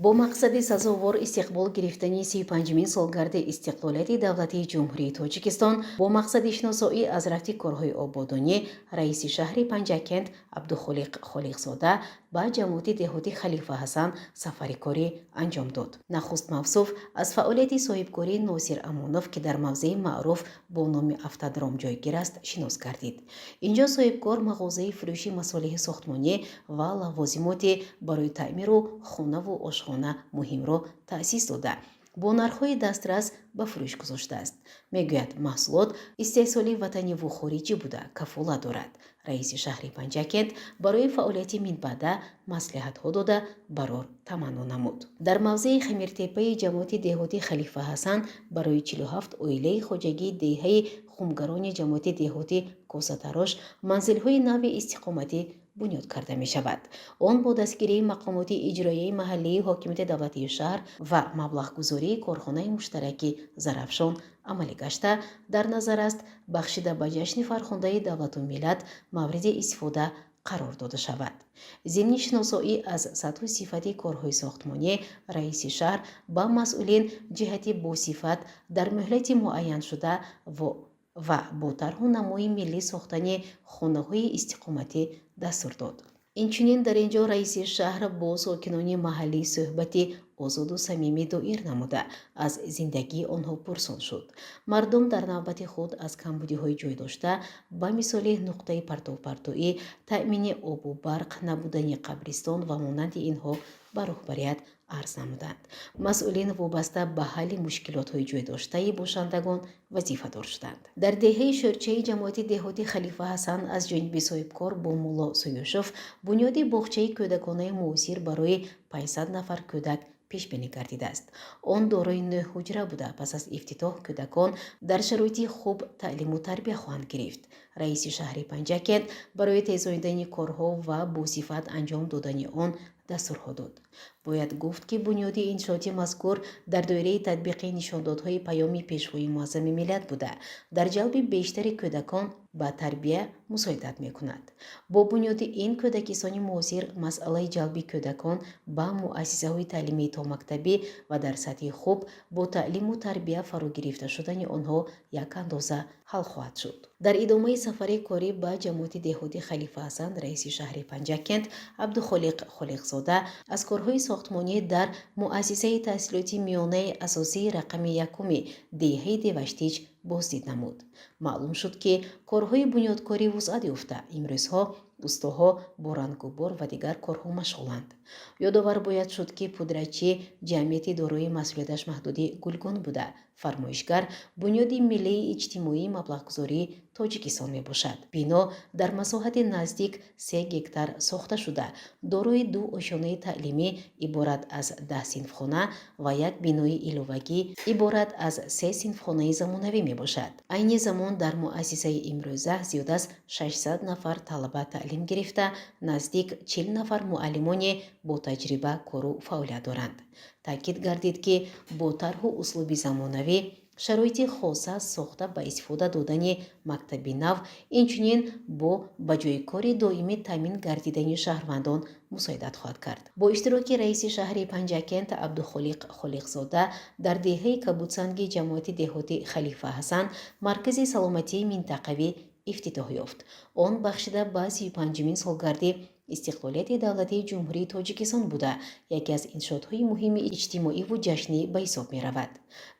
Бо мақсади сазовор истиқбол гирифтани 35-мин солгарди истиқлолияти давлатии Ҷумҳурии Тоҷикистон, бо мақсади шиносоӣ аз рафти корҳои ободонӣ, раиси шаҳри Панҷакент Абдухолиқ Холиқзода ба ҷамоати деҳоти Халифа Ҳасан сафари корӣ анҷом дод. Нахуст мавсуф аз фаъолияти соҳибкории Носир Амонов, ки дар мавзеи маъруф бо номи Автодром ҷойгир аст, шинос гардид. Инҷо соҳибкор мағозаи фурӯши масолеҳи сохтмонӣ ва лавозимоти барои таъмиру хонаву ошхона муҳимро таъсис дода, бо нархҳои дастрас ба фурӯш гузоштааст. Мегӯяд, маҳсулот истеҳсоли ватаниву хориҷӣ буда, кафолат дорад. Раиси шаҳри Панҷакент барои фаъолияти минбаъда маслиҳатҳо дода, барор таманно намуд. Дар мавзеи Хамиртепаи ҷамоати деҳоти Халифа Ҳасан барои 47 оилаи хоҷагии деҳаи Хумгарони ҷамоати деҳоти Косатарош манзилҳои нави истиқоматӣ бунёд карда мешавад. Он бо дастгирии мақомоти иҷроияи маҳаллии ҳокимияти давлатии шаҳр ва маблағгузории корхонаи муштараки Зарафшон амалӣ гашта, дар назар аст, бахшида ба ҷашни фархундаи давлату миллат мавриди истифода қарор дода шавад. Зимни шиносоӣ аз сатҳу сифати корҳои сохтмонӣ, раиси шаҳр ба масъулин ҷиҳати босифат, дар муҳлати муайяншуда ва бо тарҳу намои миллӣ сохтани хонаҳои истиқоматӣ дастур дод. Инчунин дар ин ҷо раиси шаҳр бо сокинони маҳаллӣ суҳбати озоду самимӣ доир намуда, аз зиндагии онҳо пурсон шуд. Мардум дар навбати худ аз камбудиҳои ҷой дошта, ба мисоли нуқтаи партовпартоӣ, таъмини обу барқ, набудани қабристон ва монанди инҳо ба роҳбарият арз намуданд. Масъулин вобаста ба ҳалли мушкилотҳои ҷойдоштаи бошандагон вазифадор шуданд. Дар деҳаи Шӯрчаи ҷамоати деҳоти Халифа Ҳасан аз ҷониби соҳибкор Бомулло Суюшов бунёди боғчаи кӯдаконаи муосир барои 500 нафар кӯдак пешбинӣ гардидааст. Он дорои нӯҳ ҳуҷра буда, пас аз ифтитоҳ кӯдакон дар шароити хуб таълиму тарбия хоҳанд гирифт. Раиси шаҳри Панҷакент барои тезонидани корҳо ва босифат анҷом додани он дастурҳо дод. Бояд гуфт, ки бунёди иншооти мазкур дар доираи татбиқи нишондодҳои Паёми Пешвои муаззами миллат буда, дар ҷалби бештари кӯдакон ба тарбия мусоидат мекунад. Бо бунёди ин кӯдакистони муосир масъалаи ҷалби кӯдакон ба муассисаҳои таълимии томактабӣ ва дар сатҳи хуб бо таълиму тарбия фаро гирифта шудани онҳо як андоза ҳал хоҳад шуд. Дар идомаи сафари корӣ ба ҷамоати деҳоти Халифа Ҳасан раиси шаҳри Панҷакент Абдухолиқ Холиқзода аз корҳои сохтмонӣ дар муассисаи таҳсилоти миёнаи асосии рақами якуми деҳаи Деваштич боздид намуд. Маълум шуд, ки корҳои бунёдкорӣ вусъат ёфта, имрӯзҳо устоҳо бо рангубор ва дигар корҳо машғуланд. Ёдовар бояд шуд, ки пудрачӣ ҷамъияти дорои масъулияташ маҳдуди Гулгун буда, фармоишгар Бунёди миллии иҷтимоии маблағгузории Тоҷикистон мебошад. Бино дар масоҳати наздик 3 гектар сохта шуда, дорои ду ошёнаи таълимӣ иборат аз 10 синфхона ва як бинои иловагӣ иборат аз се синфхонаи замонавӣ мебошад. Айни замон дар муассисаи имрӯза зиёд аз 600 нафар талаба таълим гирифта, наздик 40 нафар муаллимони бо таҷриба кору фаъолият доранд. Таъкид гардид, ки бо тарҳу услуби замонавӣ, шароити хоса сохта ба истифода додани мактаби нав, инчунин бо ба ҷойи кори доимӣ таъмин гардидани шаҳрвандон мусоидат хоҳад кард. Бо иштироки раиси шаҳри Панҷакент Абдухолиқ Холиқзода дар деҳаи Кабудсанги ҷамоати деҳоти Халифа Ҳасан маркази саломатии минтақавӣ ифтитоҳ ёфт. Он бахшида ба 35-умин солгарди Истиқлолияти давлатии Ҷумҳурии Тоҷикистон буда, яке аз иншоотҳои муҳими иҷтимоиву ҷашнӣ ба ҳисоб меравад.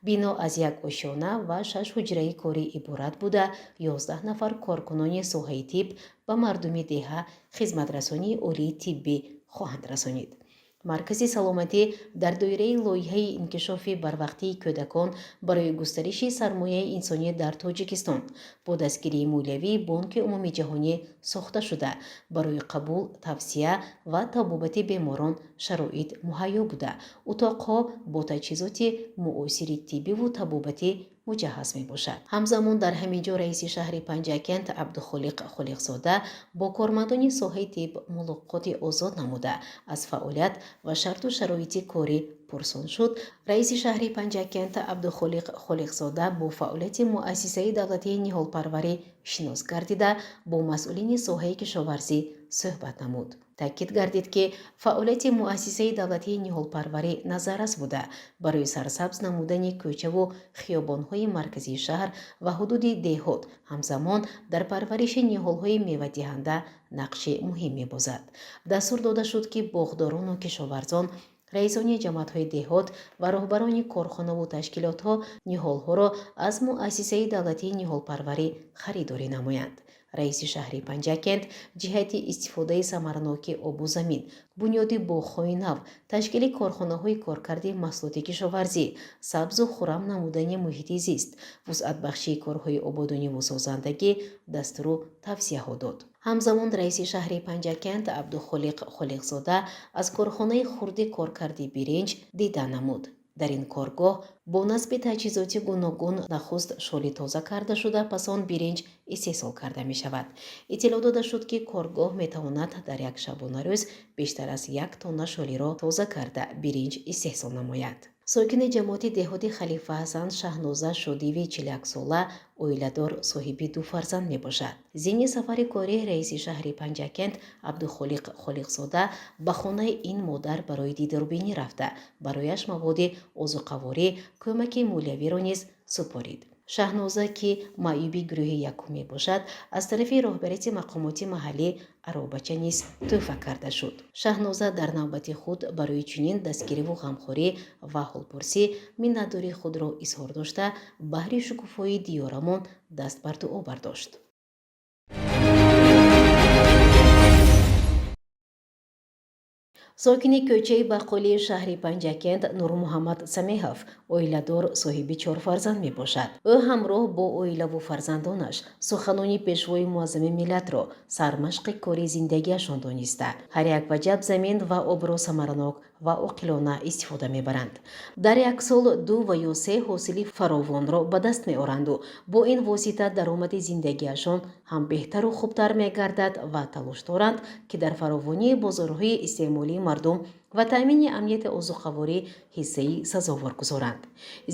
Бино аз як ошёна ва шаш ҳуҷраи корӣ иборат буда, 11 нафар коркунони соҳаи тиб ба мардуми деҳа хизматрасонии олии тиббӣ хоҳанд расонид. Маркази саломатӣ дар доираи лоиҳаи инкишофи барвақтии кӯдакон барои густариши сармояи инсонӣ дар Тоҷикистон бо дастгирии молиявии Бонки Умумиҷаҳонӣ сохта шуда, барои қабул, тавсия ва табобати беморон шароит муҳайё буда, утоқҳо бо таҷҳизоти муосири тиббиву табобатӣ муҷаҳҳаз мебошад. Ҳамзамон дар ҳамин ҷо раиси шаҳри Панҷакент Абдухолиқ Холиқзода бо кормандони соҳаи тиб мулоқоти озод намуда, аз фаъолият ва шарту шароити корӣ пурсон шуд. Раиси шаҳри Панҷакент Абдухолиқ Холиқзода бо фаъолияти муассисаи давлатии ниҳолпарварӣ шинос гардида, бо масъулини соҳаи кишоварзӣ суҳбат намуд. Таъкид гардид, ки фаъолияти муассисаи давлатии ниҳолпарварӣ назаррас буда, барои сарсабз намудани кӯчаву хиёбонҳои марказии шаҳр ва ҳудуди деҳот, ҳамзамон дар парвариши ниҳолҳои мевадиҳанда нақши муҳим мебозад. Дастур дода шуд, ки боғдорону кишоварзон, раисони ҷамоатҳои деҳот ва роҳбарони корхонаву ташкилотҳо ниҳолҳоро аз муассисаи давлатии ниҳолпарварӣ харидорӣ намоянд. Раиси шаҳри Панҷакент ҷиҳати истифодаи самараноки обу замин, бунёди боғҳои нав, ташкили корхонаҳои коркарди маҳсулоти кишоварзӣ, сабзу хуррам намудани муҳити зист, вусъатбахшии корҳои ободониву созандагӣ дастуру тавсияҳо дод. Ҳамзамон раиси шаҳри Панҷакент Абдухолиқ Холиқзода аз корхонаи хурди коркарди биринҷ дида намуд. Дар ин коргоҳ бо насби таҷҳизоти гуногун нахуст шоли тоза карда шуда, пас он биринҷ истеҳсол карда мешавад. Иттилоъ дода шуд, ки коргоҳ метавонад дар як шабонарӯз бештар аз як тонна шолиро тоза карда, биринҷ истеҳсол намояд. Сокини ҷамоати деҳоти Халифа Ҳасан Шаҳноза Шодиеви 41-сола, оиладор, соҳиби ду фарзанд мебошад. Зимни сафари корӣ раиси шаҳри Панҷакент Абдухолиқ Холиқзода ба хонаи ин модар барои дидорбинӣ рафта, барояш маводи озуқаворӣ, кӯмаки молиявиро низ супорид. Шаҳноза, ки маъюби гурӯҳи якум мебошад, аз тарафи роҳбарияти мақомоти маҳаллӣ аробача низ тӯҳфа карда шуд. Шаҳноза дар навбати худ барои чунин дастгириву ғамхорӣ ва ҳолпурсӣ миннатдории худро изҳор дошта, баҳри шукуфоии диёрамон даст бар дуо бардошт. Сокини кӯчаи Бақолии шаҳри Панҷакент Нурмуҳаммад Самеҳов оиладор, соҳиби чор фарзанд мебошад. Ӯ ҳамроҳ бо оилаву фарзандонаш суханони Пешвои муаззами миллатро сармашқи кори зиндагиашон дониста, ҳар як ваҷаб замин ва обро самаранок ва оқилона истифода мебаранд. Дар як сол ду ва ё се ҳосили фаровонро ба даст меоранду бо ин восита даромади зиндагиашон ҳам беҳтару хубтар мегардад ва талош доранд, ки дар фаровонии бозорҳои истеъмолии мардум ва таъмини амнияти озуқаворӣ ҳиссаи сазовор гузоранд.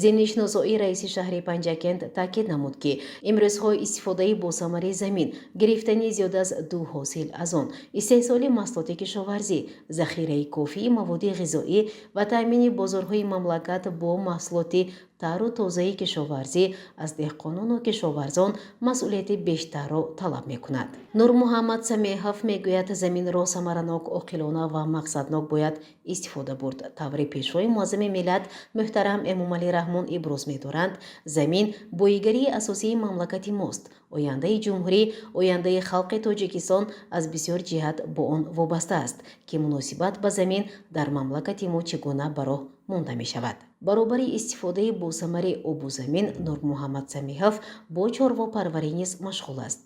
Зимни шиносоӣ раиси шаҳри Панҷакент таъкид намуд, ки имрӯзҳо истифодаи босамари замин, гирифтани зиёд аз ду ҳосил аз он, истеҳсоли маҳсулоти кишоварзӣ, захираи кофии маводи ғизоӣ ва таъмини бозорҳои мамлакат бо маҳсулоти тару тозаи кишоварзӣ аз деҳқонону кишоварзон масъулияти бештарро талаб мекунад. Нурмуҳаммад Самеҳов мегӯяд, заминро самаранок, оқилона ва мақсаднок бояд истифода бурд. Таври Пешвои муаззами миллат муҳтарам Эмомалӣ Раҳмон иброз медоранд, замин боигарии асосии мамлакати мост. Ояндаи ҷумҳурӣ, ояндаи халқи Тоҷикистон аз бисёр ҷиҳат бо он вобаста аст, ки муносибат ба замин дар мамлакати мо чӣ гуна ба роҳ монда мешавад. Баробари истифодаи босамари обу замин Нурмуҳаммад Самиҳов бо чорвопарварӣ низ машғул аст.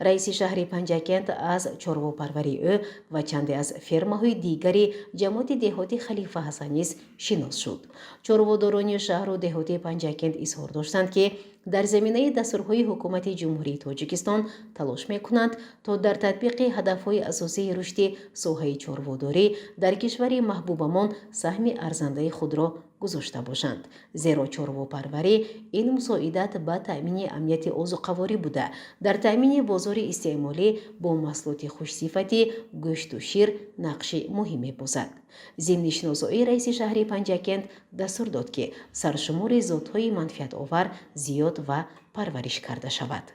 Раиси шаҳри Панҷакент аз чорвопарварии ӯ ва чанде аз фермаҳои дигари ҷамоати деҳоти Халифа Ҳасан низ шинос шуд. Чорводорони шаҳру деҳоти Панҷакент изҳор доштанд, ки дар заминаи дастурҳои Ҳукумати Ҷумҳурии Тоҷикистон талош мекунанд, то дар татбиқи ҳадафҳои асосии рушди соҳаи чорводорӣ дар кишвари маҳбубамон саҳми арзандаи худро гузошта бошанд. Зеро чорвопарварӣ ин мусоидат ба таъмини амнияти озуқаворӣ буда, дар таъмини бозори истеъмолӣ бо маҳсулоти хушсифати гӯшту шир нақши муҳим мебозад. Зимни шиносоӣ раиси шаҳри Панҷакент дастур дод, ки саршумори зотҳои манфиатовар зиёд ва парвариш карда шавад.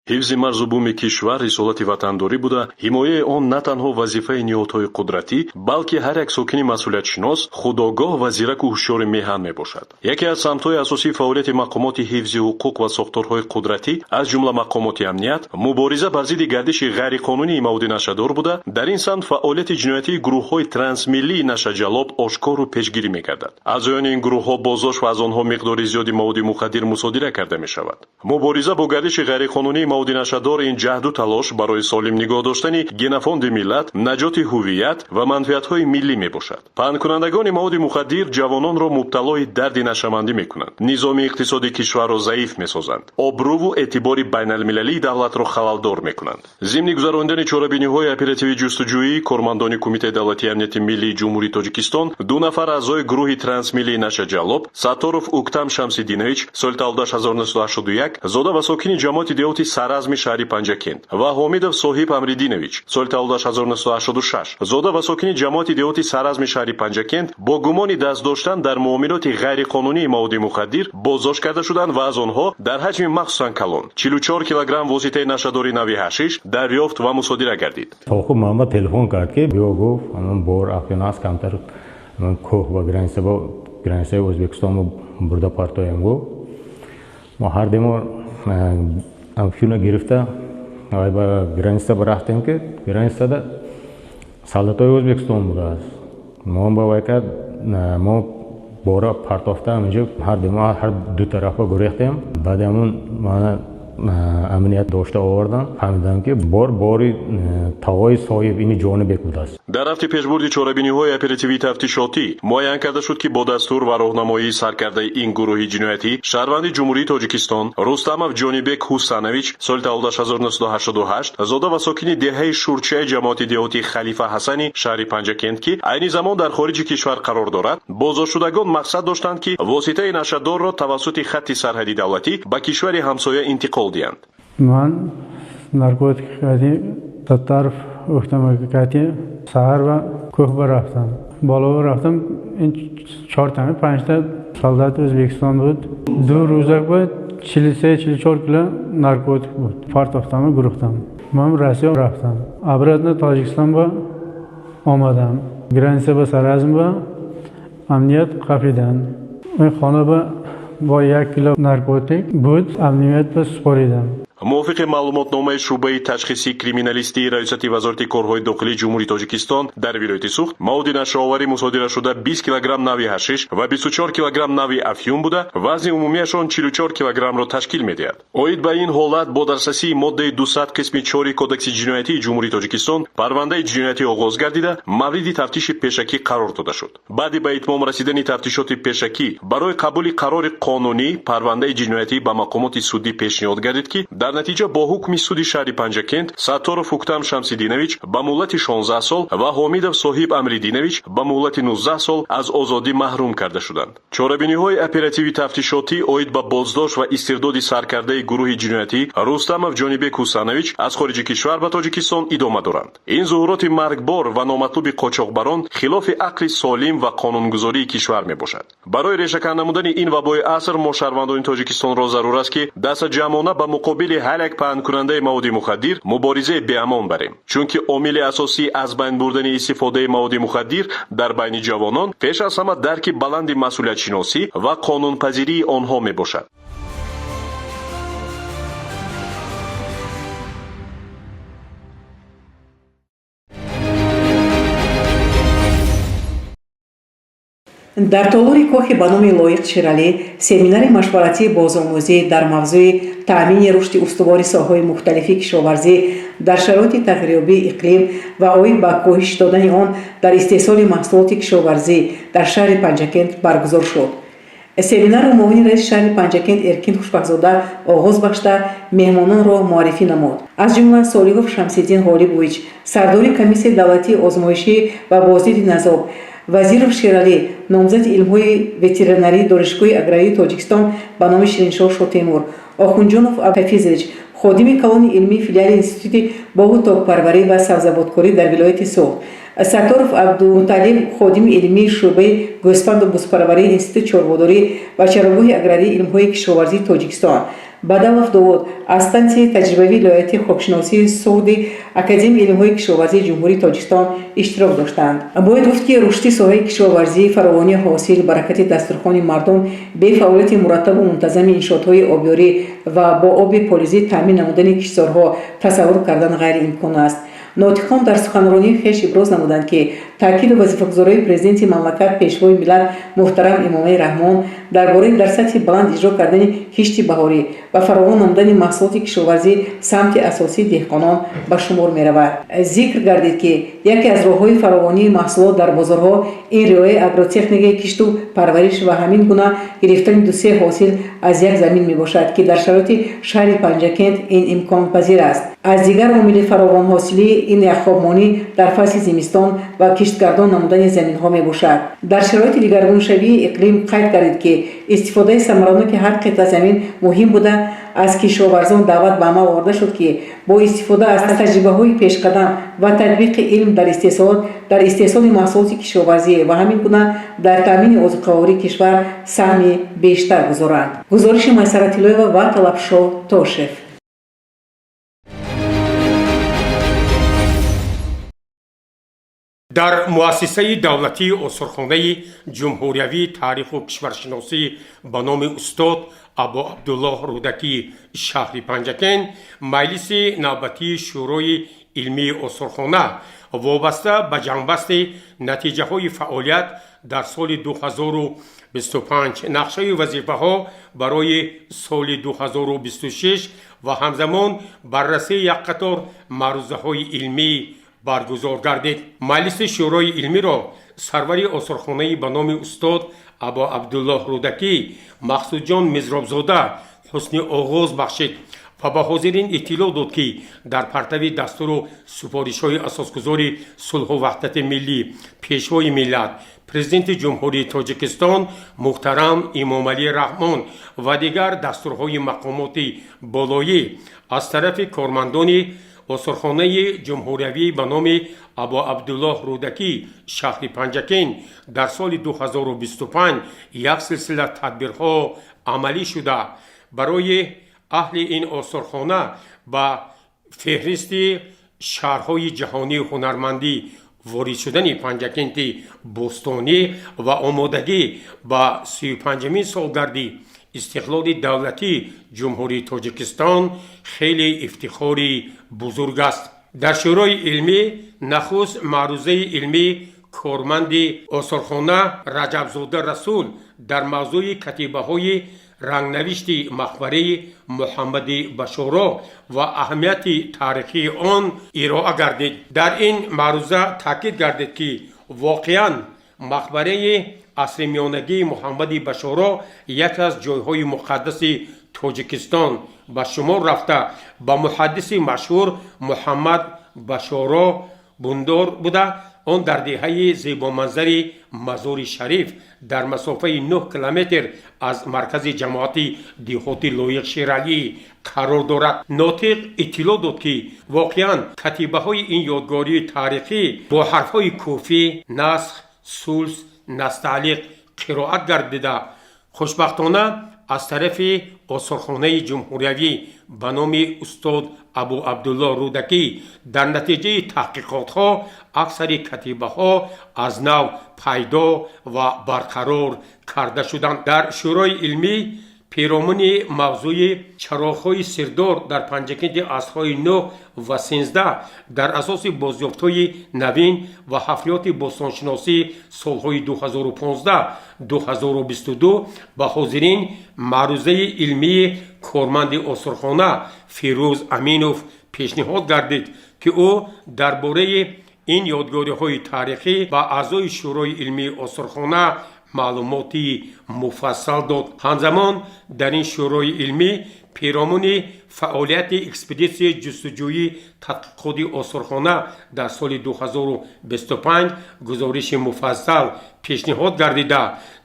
Ҳифзи марзу буми кишвар рисолати ватандорӣ буда, ҳимояи он на танҳо вазифаи ниҳодҳои қудратӣ, балки ҳар як сокини масъулиятшинос, худогоҳ ва зираку ҳушёри меҳан мебошад. Яке аз самтҳои асосии фаъолияти мақомоти ҳифзи ҳуқуқ ва сохторҳои қудратӣ, аз ҷумла мақомоти амният, мубориза бар зидди гардиши ғайриқонунии маводи нашъадор буда, дар ин самт фаъолияти ҷиноятии гурӯҳҳои трансмиллии нашъаҷаллоб ошкору пешгирӣ мегардад. Аъзоёни ин гурӯҳҳо боздошт ва аз онҳо миқдори зиёди маводи мухаддир мусодира карда мешавад. Мубориза бо гардиши ғайриқонунии маводи нашъадор ин ҷаҳду талош барои солим нигоҳ доштани генофонди миллат, наҷоти ҳувият ва манфиатҳои миллӣ мебошад. Паҳнкунандагони маводи мухаддир ҷавононро мубталои дарди нашъамандӣ мекунанд, низоми иқтисодии кишварро заиф месозанд, обрӯву эътибори байналмилалии давлатро халалдор мекунанд. Зимни гузаронидани чорабиниҳои оперативии ҷустуҷӯӣ, кормандони Кумитаи давлатии амнияти миллии Ҷумҳурии Тоҷикистон ду нафар аъзои гурӯҳи трансмиллии нашъаҷаллоб, Сатторов Уктам Шамсиддинович, соли таваллудаш 1981, зода ва сокини ҷамоати деҳоти Саразми шаҳри Панҷакент, ва Ҳомидов Соҳиб Амриддинович, соли таваллудаш 1986, зода ва сокини ҷамоати деҳоти Саразми шаҳри Панҷакент, бо гумони даст доштан дар муомилоти ғайриқонунии маводи мухаддир боздошт карда шуданд ва аз онҳо дар ҳаҷми махсусан калон 44 килограмм воситаи нашъадори нави ҳашиш дарёфт ва мусодира гардид. Тоқуб ман телефон кард, ки биё, гуфт, бор афён аст, камтар кӯҳ ба граница, ба границаи Ӯзбекистон бурда партоем, гуфт. Мо ҳар демо афюна гирифта ба граница рафтем, ки границада солдатои Ӯзбекистон будааст. Мо ба вай кард, мо бора партофта, ҳаминҷо ҳар демо ҳар ду тарафа гурехтем. Баъди ҳамун мана амният дошта овардан, фаҳмидам, ки бор бори тағои соҳиб ини Ҷонибек будааст. Дар рафти пешбурди чорабиниҳои оперативии тафтишотӣ муайян карда шуд, ки бо дастур ва роҳнамоии саркардаи ин гурӯҳи ҷиноятӣ шаҳрванди Ҷумҳурии Тоҷикистон Рустамов Ҷонибек Ҳусанович, соли таваллудаш 1988, зода ва сокини деҳаи Шурчаи ҷамоати деҳоти Халифа Ҳасани шаҳри Панҷакент, ки айни замон дар хориҷи кишвар қарор дорад, боздоштшудагон мақсад доштанд, ки воситаи нашъадорро тавассути хатти сарҳади давлатӣ ба кишвари ҳамсоя интиқол диҳанд. Ман наркотик Саттаров Ухтамакати саҳар ва кӯҳ рафтам, боло рафтам, ин чортами панҷта солдати Ӯзбекистон буд. Ду рӯзак буд, 43-44 кило наркотик буд, партофтаму гурӯхтам. Ман Россия рафтам, обратно Тоҷикистон ба омадам, граница ба Саразм ба амният қафидан. Ин хона ба бо 1 кило наркотик буд, амният ба супоридам. Мувофиқи маълумотномаи шӯъбаи ташхисии криминалистии Раёсати Вазорати корҳои дохилии Ҷумҳурии Тоҷикистон дар вилояти Суғд, маводи нашъаоварӣ мусодирашуда 20 килограмм нави ҳашиш ва 24 килограмм нави афюн буда, вазни умумиашон 44 килограммро ташкил медиҳад. Оид ба ин ҳолат бо дастрасии моддаи 200 қисми 4 Кодекси ҷиноятии Ҷумҳурии Тоҷикистон парвандаи ҷиноятӣ оғоз гардида, мавриди тафтиши пешакӣ қарор дода шуд. Баъди ба итмом расидани тафтишоти пешакӣ барои қабули қарори қонунӣ парвандаи ҷиноятӣ ба мақомоти судӣ пешниҳод гардид, ки дар натиҷа бо ҳукми суди шаҳри Панҷакент Сатторов Уктам Шамсиддинович ба муҳлати 16 сол ва Ҳомидов Соҳиб Амриддинович ба муҳлати 19 сол аз озодӣ маҳрум карда шуданд. Чорабиниҳои оперативи тафтишотӣ оид ба боздошт ва истирдоди саркардаи гурӯҳи ҷиноятӣ Рустамов Ҷонибек Ҳусанович аз хориҷи кишвар ба Тоҷикистон идома доранд. Ин зуҳуроти маргбор ва номатлуби қочоқбарон хилофи ақли солим ва қонунгузории кишвар мебошад. Барои решакан намудани ин вабои аср мо шаҳрвандони Тоҷикистонро зарур аст, ки дастаҷамъона ба муқобили ҳар як паҳнкунандаи маводи мухаддир муборизаи беамон барем, чунки омили асосии аз байн бурдани истифодаи маводи мухаддир дар байни ҷавонон пеш аз ҳама дарки баланди масъулиятшиносӣ ва қонунпазирии онҳо мебошад. Дар толори кохи ба номи Лоиқ Шералӣ семинари машваратии бозомӯзӣ дар мавзӯи таъмини рушди устувори соҳаҳои мухталифи кишоварзӣ дар шароити тағйирёбии иқлим ва оид ба коҳиш додани он дар истеҳсоли маҳсулоти кишоварзӣ дар шаҳри Панҷакент баргузор шуд. Семинарро муовини раиси шаҳри Панҷакент Эркин Хушбахтзода оғоз бахшида, меҳмононро муаррифӣ намуд. Аз ҷумла Солиҳов Шамсиддин Ғолибович, сардори Комиссияи давлатии озмоишӣ ва боздиди назоб, Вазиров Шералӣ, номзади илмҳои ветеринарии Донишгоҳи аграрии Тоҷикистон ба номи Шириншоҳ Шотемур, Охунҷонов Ҳафизович, ходими калони илмии филиали Институти боғу токпарварӣ ва сабзавоткорӣ дар вилояти Суғд, Сатторов Абдумуталиб, ходими илмии шӯъбаи гӯсфанду бузпарварии Институти чорводорӣ ва чарогоҳи аграрии илмҳои кишоварзии Тоҷикистон. Бадалов Довуд аз стансияи таҷрибавии вилоятии хокшиносии Суғди Академияи илмҳои кишоварзии Ҷумҳурии Тоҷикистон иштирок доштанд. Бояд гуфт, ки рушди соҳаи кишоварзӣ, фаровонии ҳосил, баракати дастурхони мардум бе фаъолияти мураттабу мунтазами иншоотҳои обёрӣ ва бо оби полизӣ таъмин намудани киштзорҳо тасаввур кардан ғайриимкон аст. Нотиқон дар суханронии хеш иброз намуданд, ки таъкиду вазифагузориҳои Президенти мамлакат, Пешвои миллат муҳтарам Эмомалӣ Раҳмон дар бораи дар сатҳи баланд иҷро кардани кишти баҳорӣ ва фаровон намудани маҳсулоти кишоварзӣ самти асосии деҳқонон ба шумор меравад. Зикр гардид, ки яке аз роҳҳои фаровонии маҳсулот дар бозорҳо ин риояи агротехникаи кишту парвариш ва ҳамин гуна гирифтани дусе ҳосил аз як замин мебошад, ки дар шароити шаҳри Панҷакент ин имконпазир аст. Аз дигар омили фаровонҳосилӣ ин яхобмонӣ дар фасли зимистон ва киштгардон намудани заминҳо мебошад. Дар шароити дигаргуншавии иқлим қайд гардид, ки истифодаи самараноки ҳар қитъа замин муҳим буда, аз кишоварзон даъват ба амал оварда шуд, ки бо истифода аз таҷрибаҳои пешқадам ва татбиқи илм дар истеҳсоли маҳсулоти кишоварзӣ ва ҳамин гуна дар таъмини озуқавории кишвар саҳми бештар гузоранд. Гузориши Майсара Тиллоева ва Талабшо Тошев. Дар муассисаи давлатии осорхонаи ҷумҳуриявии таъриху кишваршиносӣ ба номи устод Абу Абдуллоҳ Рӯдакӣ шаҳри Панҷакент маҷлиси навбатии Шӯрои илмии осорхона вобаста ба ҷамъбасти натиҷаҳои фаъолият дар соли 2025, нақшаи вазифаҳо барои соли 2026 ва ҳамзамон баррасии як қатор маърузаҳои илмӣ баргузор гардид. Маҷлиси Шӯрои илмиро сарвари осорхонаи ба номи устод Абу Абдуллоҳ Рӯдакӣ Мақсудҷон Мизробзода ҳусни оғоз бахшид ва ба ҳозирин иттилоъ дод, ки дар партави дастуру супоришҳои асосгузори сулҳу ваҳдати миллӣ, Пешвои миллат, Президенти Ҷумҳурии Тоҷикистон муҳтарам Эмомалӣ Раҳмон ва дигар дастурҳои мақомоти болоӣ аз тарафи кормандони осорхонаи ҷумҳуриявӣ ба номи Абу Абдуллоҳ Рӯдакӣ шаҳри Панҷакент дар соли 2025 як силсила тадбирҳо амалӣ шуда, барои аҳли ин осорхона ба феҳристи шаҳрҳои ҷаҳонии ҳунармандӣ ворид шудани Панҷакенти бостонӣ ва омодагӣ ба 35-умин солгарди истиқлоли давлатии Ҷумҳурии Тоҷикистон хеле ифтихори бузург аст. Дар шӯрои илмӣ нахуст маърузаи илмии корманди осорхона Раҷабзода Расул дар мавзӯи катибаҳои рангнавишти мақбараи Муҳаммади Башоро ва аҳамияти таърихии он ироа гардид. Дар ин маъруза таъкид гардид, ки воқеан мақбараи асри миёнагии Муҳаммади Башоро яке аз ҷойҳои муқаддаси Тоҷикистон ба шумор рафта, ба муҳаддиси машҳур Муҳаммад Башоро бундор буда, он дар деҳаи зебоманзари Мазори Шариф дар масофаи 9 километр аз маркази ҷамоати деҳоти Лоиқ Шералӣ қарор дорад. Нотиқ иттилоъ дод, ки воқеан катибаҳои ин ёдгории таърихӣ бо ҳарфҳои куфӣ, насх, сулс, настаълиқ қироат гардида, хушбахтона аз тарафи осорхонаи ҷумҳуриявӣ ба номи устод Абу Абдуллоҳ Рӯдакӣ дар натиҷаи таҳқиқотҳо аксари катибаҳо аз нав пайдо ва барқарор карда шуданд. Дар шӯрои илмӣ пиромуни мавзӯи чароғҳои сирдор дар Панҷакенти асрҳои 9 ва 13 дар асоси бозёфтҳои навин ва ҳафриёти бостоншиносӣ солҳои 2015-2022 ба ҳозирин маърузаи илмии корманди осорхона Фирӯз Аминов пешниҳод гардид, ки ӯ дар бораи ин ёдгориҳои таърихӣ ба аъзои шӯрои илмии осорхона маълумоти муфассал дод. Ҳамзамон дар ин шӯрои илмӣ пиромуни фаъолияти экспедитсияи ҷустуҷӯӣ тадқиқоти осорхона дар соли 2025 гузориши муфассал пешниҳод гардида,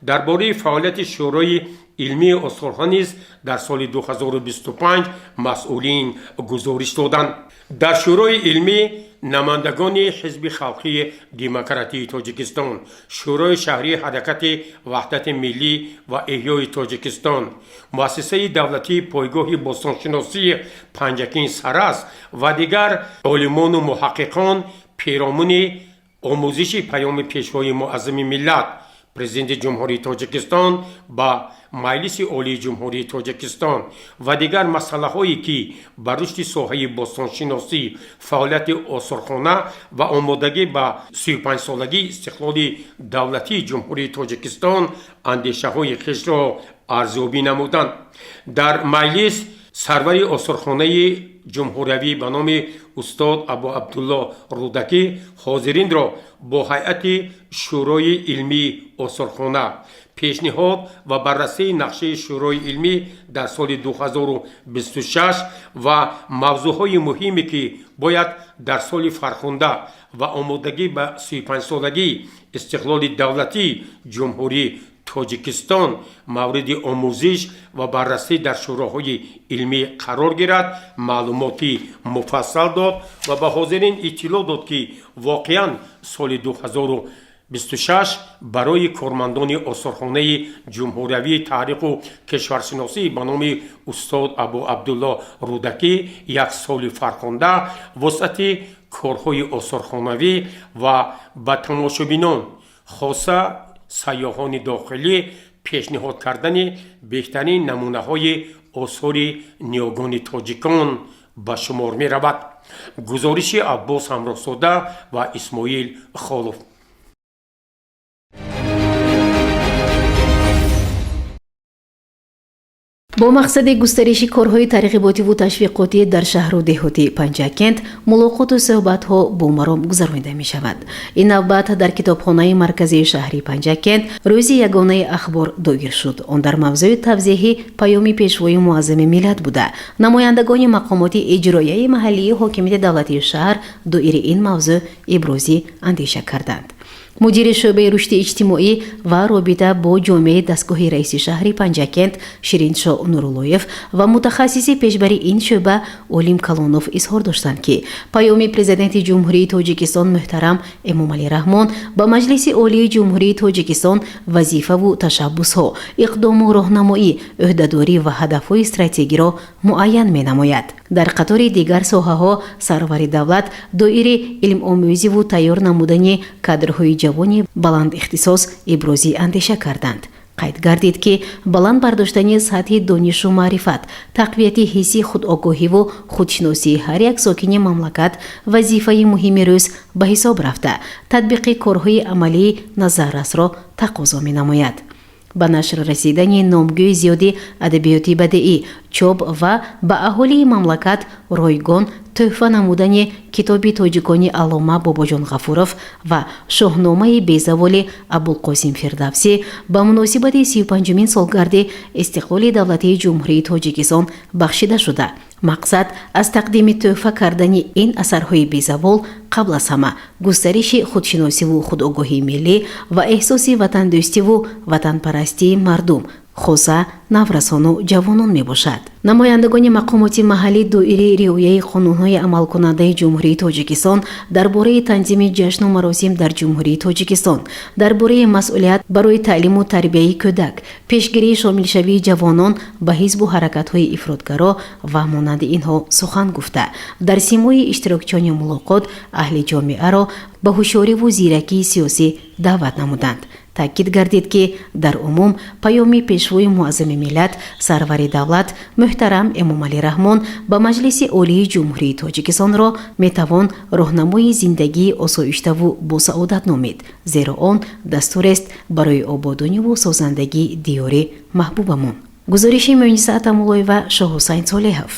дар бораи фаъолияти шӯрои илмии осорхона низ дар соли 2025 масъулин гузориш доданд. Дар шӯрои илмӣ Намояндагони Ҳизби халқии демократии Тоҷикистон, Шӯрои шаҳрии Ҳаракати ваҳдати миллӣ ва эҳёи Тоҷикистон, Муассисаи давлатии пойгоҳи бостоншиносии Панҷакент Сарас ва дигар олимону муҳаққиқон перомуни омӯзиши паёми Пешвои Муаззами миллат, Президенти Ҷумҳурии Тоҷикистон ба Маҷлиси Олии Ҷумҳурии Тоҷикистон ва дигар масъалаҳое, ки ба рушди соҳаи бостоншиносӣ, фаъолияти осорхона ва омодагӣ ба 35-солагии истиқлоли давлатии Ҷумҳурии Тоҷикистон андешаҳои хешро арзёбӣ намуданд. Дар маҷлис сарвари осорхонаи ҷумҳуриявӣ ба номи устод Абу Абдулло Рӯдакӣ ҳозиринро бо ҳайати Шӯрои илмии осорхона, пешниҳод ва баррасии нақшаи Шӯрои илмӣ дар соли 2026 ва мавзӯъҳои муҳиме, ки бояд дар соли фархунда ва омодагӣ ба 35-солагии истиқлоли давлатии Ҷумҳурии Тоҷикистон мавриди омӯзиш ва баррасӣ дар шӯроҳои илмӣ қарор гирад, маълумоти муфассал дод ва ба ҳозирин иттилоъ дод, ки воқеан соли 2026 барои кормандони осорхонаи ҷумҳуриявии таъриху кишваршиносӣ ба номи устод Абу Абдулло Рӯдакӣ як соли фархунда, вусъати корҳои осорхонавӣ ва ба тамошобинон, хоса сайёҳони дохилӣ, пешниҳод кардани беҳтарин намунаҳои осори ниёгони тоҷикон ба шумор меравад. Гузориши Аббос Ҳамроҳзода ва Исмоил Холов. Бо мақсади густариши корҳои тарғиботиву ташвиқотӣ дар шаҳру деҳоти Панҷакент мулоқоту суҳбатҳо бо маром гузаронида мешавад. Ин навбат дар китобхонаи марказии шаҳри Панҷакент рӯзи ягонаи ахбор доир шуд. Он дар мавзӯи тавзеҳи паёми Пешвои Муаззами миллат буда, намояндагони мақомоти иҷроияи маҳаллии ҳокимияти давлатии шаҳр доири ин мавзӯъ ибрози андеша карданд. Мудири шӯъбаи рушди иҷтимоӣ ва робита бо ҷомеаи дастгоҳи раиси шаҳри Панҷакент Шириншо Нуруллоев ва мутахассиси пешбари ин шӯъба Олим Калонов изҳор доштанд, ки паёми Президенти Ҷумҳурии Тоҷикистон муҳтарам Эмомалӣ Раҳмон ба Маҷлиси Олии Ҷумҳурии Тоҷикистон вазифаву ташаббусҳо, иқдому роҳнамоӣ, ӯҳдадорӣ ва ҳадафҳои стратегиро муайян менамояд. Дар қатори дигар соҳаҳо сарвари давлат доири илмомӯзиву тайёр намудани кадрҳои ҷавони баландихтисос ибрози андеша карданд. Қайд гардид, ки баланд бардоштани сатҳи донишу маърифат, тақвияти ҳисси худогоҳиву худшиносии ҳар як сокини мамлакат вазифаи муҳими рӯз ба ҳисоб рафта, татбиқи корҳои амалии назаррасро тақозо менамояд. Ба нашр расидани номгӯи зиёди адабиёти бадеӣ, чоп ва ба аҳолии мамлакат ройгон тӯҳфа намудани китоби тоҷикони аллома Бобоҷон Ғафуров ва Шоҳномаи безаволи Абулқосим Фирдавсӣ ба муносибати 35-умин солгарди истиқлоли давлатии Ҷумҳурии Тоҷикистон бахшида шуда, мақсад аз тақдими тӯҳфа кардани ин асарҳои безавол қабл аз ҳама густариши худшиносиву худогоҳии миллӣ ва эҳсоси ватандӯстиву ватанпарастии мардум, хоса наврасону ҷавонон мебошад. Намояндагони мақомоти маҳаллӣ доири риояи қонунҳои амалкунандаи Ҷумҳурии Тоҷикистон дар бораи танзими ҷашну маросим дар Ҷумҳурии Тоҷикистон, дар бораи масъулият барои таълиму тарбияи кӯдак, пешгирии шомилшавии ҷавонон ба ҳизбу ҳаракатҳои ифротгаро ва монанди инҳо сухан гуфта, дар симои иштирокчиёни мулоқот аҳли ҷомеаро ба ҳушёриву зиракии сиёсӣ даъват намуданд. Таъкид гардид, ки дар умум паёми Пешвои Муаззами миллат, сарвари давлат муҳтарам Эмомалӣ Раҳмон ба Маҷлиси Олии Ҷумҳурии Тоҷикистонро метавон роҳнамои зиндагии осоиштаву босаодат номид, зеро он дастурест барои ободониву созандагии диёри маҳбубамон. Гузориши Муниса Атамуллоева, Шоҳҳусайн Солеҳов.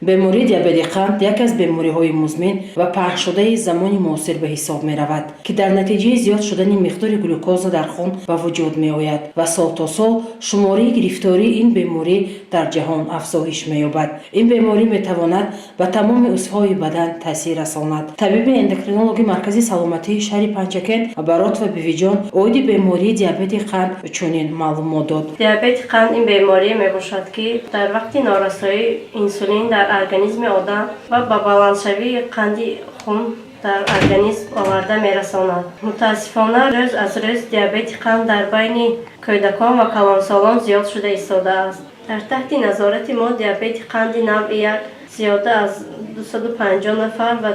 Бемории диабети қанд яке аз бемориҳои музмин ва паҳншудаи замони муосир ба ҳисоб меравад, ки дар натиҷаи зиёд шудани миқдори глюкоза дар хун ба вуҷуд меояд ва сол то сол шумораи гирифтории ин беморӣ дар ҷаҳон афзоиш меёбад. Ин беморӣ метавонад ба тамоми узвҳои бадан таъсир расонад. Табиби эндокринологи Маркази саломатии шаҳри Панҷакент Баротова Бивиҷон оиди бемории диабети қанд чунин маълумот дод. Диабети қанд ин беморие мебошад, ки дар вақти норасоии инсулин дар организми одам ва ба баландшавии қанди хун дар организм оварда мерасонад. Мутаассифона, рӯз аз рӯз диабети қанд дар байни кӯдакон ва калонсолон зиёд шуда истодааст. Дар таҳти назорати мо диабети қанди навъи як зиёда аз 250 нафар ва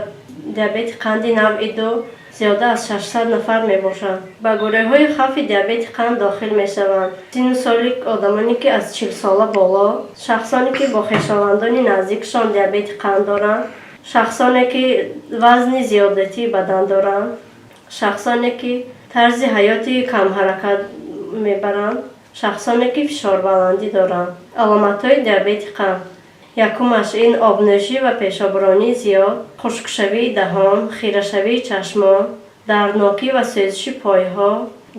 диабети қанди навъи ду зиёда аз 600 нафар мебошанд. Ба гурӯҳҳои хавфи диабети қанд дохил мешаванд: синну соли одамоне, ки аз 40 сола боло, шахсоне, ки бо хешовандони наздикшон диабети қанд доранд, шахсоне, ки вазни зиёдатии бадан доранд, шахсоне, ки тарзи ҳаёти камҳаракат мебаранд, шахсоне, ки фишорбаландӣ доранд. Аломатҳои диабети қанд: якумаш ин обнӯшӣ ва пешобронии зиёд, хушкшавии даҳон, хирашавии чашмон, дарднокӣ ва сӯзиши пойҳо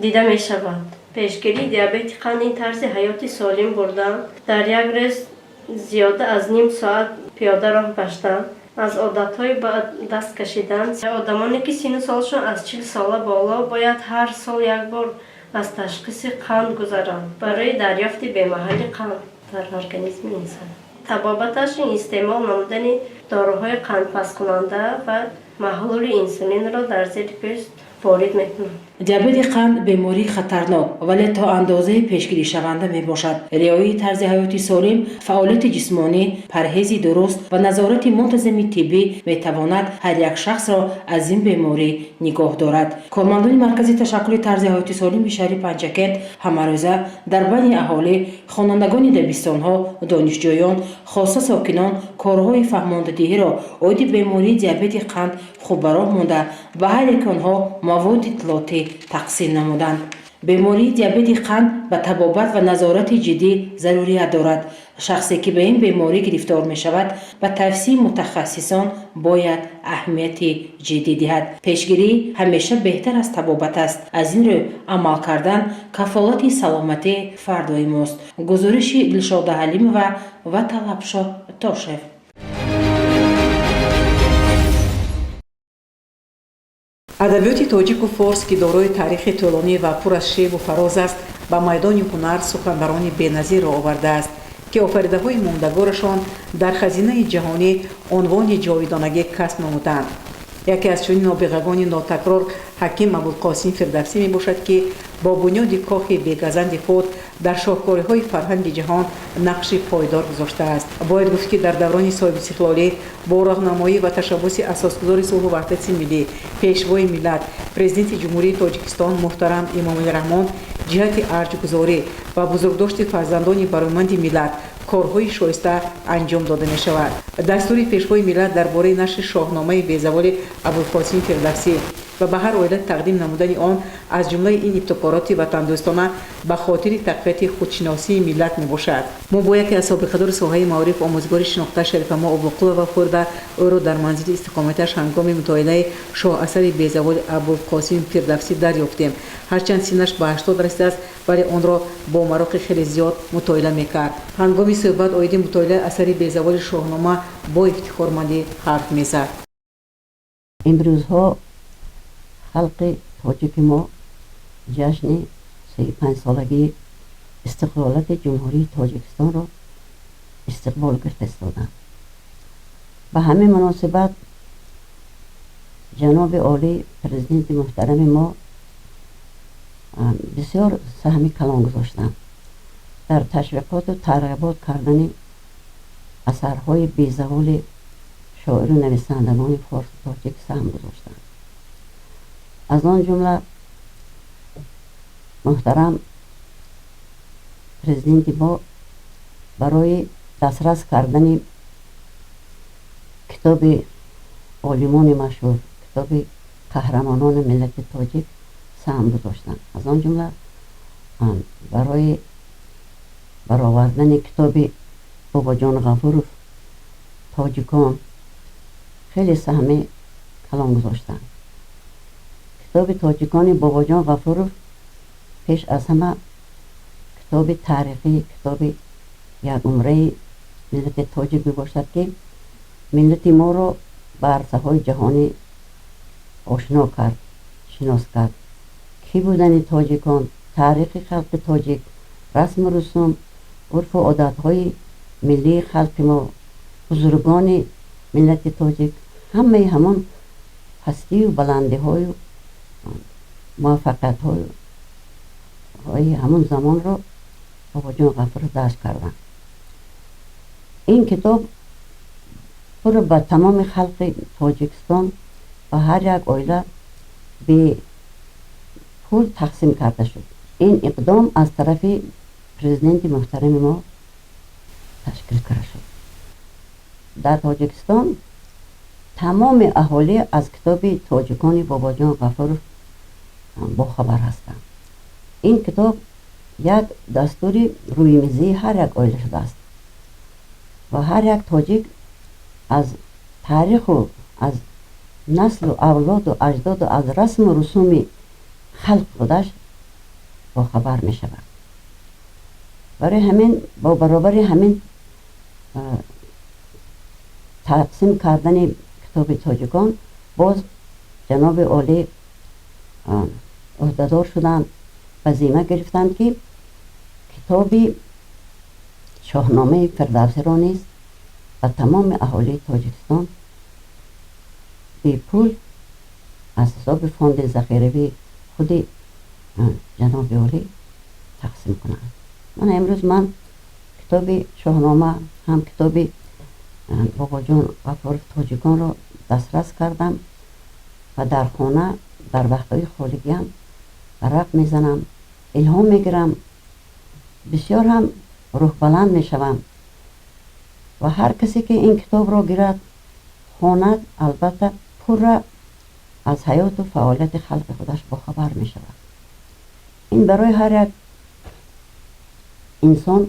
дида мешавад. Пешгирии диабети қанд ин тарзи ҳаёти солим бурдан, дар як рӯз зиёда аз ним соат пиёда роҳ гаштан, аз одатҳои бад даст кашидан. Одамоне, ки синну солшон аз 40 сола боло, бояд ҳар сол як бор аз ташхиси қанд гузаранд барои дарёфти бемаҳали қанд дар организми инсон. Табобаташ ин истеъмол намудани доруҳои қандпасткунанда ва маҳлули инсулинро дар зери пӯст ворид мекунанд. Диабети қанд бемории хатарнок, вале то андозаи пешгиришаванда мебошад. Риояи тарзи ҳаёти солим, фаъолияти ҷисмонӣ, парҳези дуруст ва назорати мунтазами тиббӣ метавонад ҳар як шахсро аз ин беморӣ нигоҳ дорад. Кормандони Маркази ташаккули тарзи ҳаёти солими шаҳри Панҷакент ҳамарӯза дар байни аҳолӣ, хонандагони дабистонҳо, донишҷӯён, хоса сокинон корҳои фаҳмондадиҳиро оиди бемории диабети қанд хуб ба роҳ монда, ба ҳар яки онҳо маводи иттилоотӣ тақсим намуданд. Бемории диабети қанд ба табобат ва назорати ҷиддӣ зарурият дорад. Шахсе, ки ба ин беморӣ гирифтор мешавад, ба тавсияи мутахассисон бояд аҳамияти ҷиддӣ диҳад. Пешгирӣ ҳамеша беҳтар аз табобат аст. Аз ин рӯ амал кардан кафолати саломатии фардои мост. Гузориши Дилшода Ҳалимова ва Талабшо Тошев. Адабиёти тоҷику форс, ки дорои таърихи тӯлонӣ ва пур аз шебу фароз аст, ба майдони ҳунар суханбарони беназирро овардааст, ки офаридаҳои мондагорашон дар хазинаи ҷаҳонӣ унвони ҷовидонагӣ касб намуданд. Яке аз чунин нобиғагони нотакрор Ҳаким Абулқосим Фирдавсӣ мебошад, ки бо бунёди кохи бегазанди худ дар шоҳкориҳои фарҳанги ҷаҳон нақши пойдор гузоштааст. Бояд гуфт, ки дар даврони соҳибистиқлолӣ бо роҳнамоӣ ва ташаббуси асосгузори сулҳу ваҳдати миллӣ, Пешвои миллат, Президенти Ҷумҳурии Тоҷикистон муҳтарам Эмомалӣ Раҳмон ҷиҳати арҷгузорӣ ва бузургдошти фарзандони бароманди миллат корҳои шоиста анҷом дода мешавад. Дастури Пешвои миллат дар бораи нашри Шоҳномаи безаволи Абулқосим Фирдавсӣ ва ба ҳар оила тақдим намудани он аз ҷумлаи ин ибтикороти ватандӯстона ба хотири тақвияти худшиносии миллат мебошад. Мо бо яке аз собиқадори соҳаи маориф, омӯзгори шинохта Шарифамо Обуқулова хӯрда, ӯро дар манзили истиқоматиаш ҳангоми мутоилаи шоҳасари безаволи Абулқосим Фирдавсӣ дарёфтем. Ҳарчанд синнаш ба 80 расидааст, вале онро бо мароқи хеле зиёд мутоила мекард. Ҳангоми суҳбат оиди мутоилаи асари безаволи Шоҳнома бо ифтихормандӣ ҳарф мезад. Имрӯзҳо халқи тоҷики мо ҷашни 35-солагии истиқлолияти Ҷумҳурии Тоҷикистонро истиқбол гирифта истоданд. Ба ҳамин муносибат ҷаноби олӣ, Президенти муҳтарами мо, бисёр саҳми калон гузоштанд дар ташвиқоту тарғибот кардани асарҳои безаволи шоиру нависандагони форсу тоҷик саҳм гузоштанд. Аз он ҷумла муҳтарам Президенти мо барои дастрас кардани китоби олимони машҳур, китоби қаҳрамонони миллати тоҷик саҳм гузоштанд. Аз он ҷумла барои баровардани китоби Бобоҷон Ғафуров. Тоҷикон хеле саҳми калон гузоштанд. Китоби Тоҷикони Бобоҷон Ғафуров пеш аз ҳама китоби таърихӣ, китоби якумраи миллати тоҷик мебошад, ки миллати моро ба арсаҳои ҷаҳонӣ ошно кард, шинос кард. Кӣ будани тоҷикон, таърихи халқи тоҷик, расму русум, урфу одатҳои миллии халқи мо, бузургони миллати тоҷик, ҳамаи ҳамон пастию баландиҳою муваффақиятҳои ҳамон замонро Бобоҷон Ғафуров дарҷ карданд. Ин китоб пурра ба тамоми халқи Тоҷикистон, ба ҳар як оила бепул тақсим карда шуд. Ин иқдом аз тарафи президенти муҳтарами мо ташкил карда шуд. Дар Тоҷикистон тамоми аҳолӣ аз китоби Тоҷикони Бобоҷон Ғафуров бохабар ҳастанд. Ин китоб як дастури рӯймизии ҳар як оила шудааст ва ҳар як тоҷик аз таъриху аз наслу авлоду аҷдоду аз расму русуми халқ худаш бохабар мешавад. Барои ҳамин, бо баробари ҳамин тақсим кардани китоби Тоҷикон, боз ҷаноби олӣ ӯҳдадор шуданд, ба зимма гирифтанд, ки китоби Шоҳномаи Фирдавсиро низ ба тамоми аҳолии Тоҷикистон бепул аз ҳисоби фонди захиравии худи ҷаноби олӣ тақсим кунанд. Ман имрӯз ман китоби Шоҳнома ҳам китоби Бобоҷон Ғафуров Тоҷиконро дастрас кардам ва дар хона дар вақтҳои холигиам варақ мезанам, илҳом мегирам, бисёр ҳам рӯҳбаланд мешавам ва ҳар касе ки ин китобро гирад, хонад, албатта пурра аз ҳаёту фаъолияти халқи худаш бохабар мешавад. Ин барои ҳар як инсон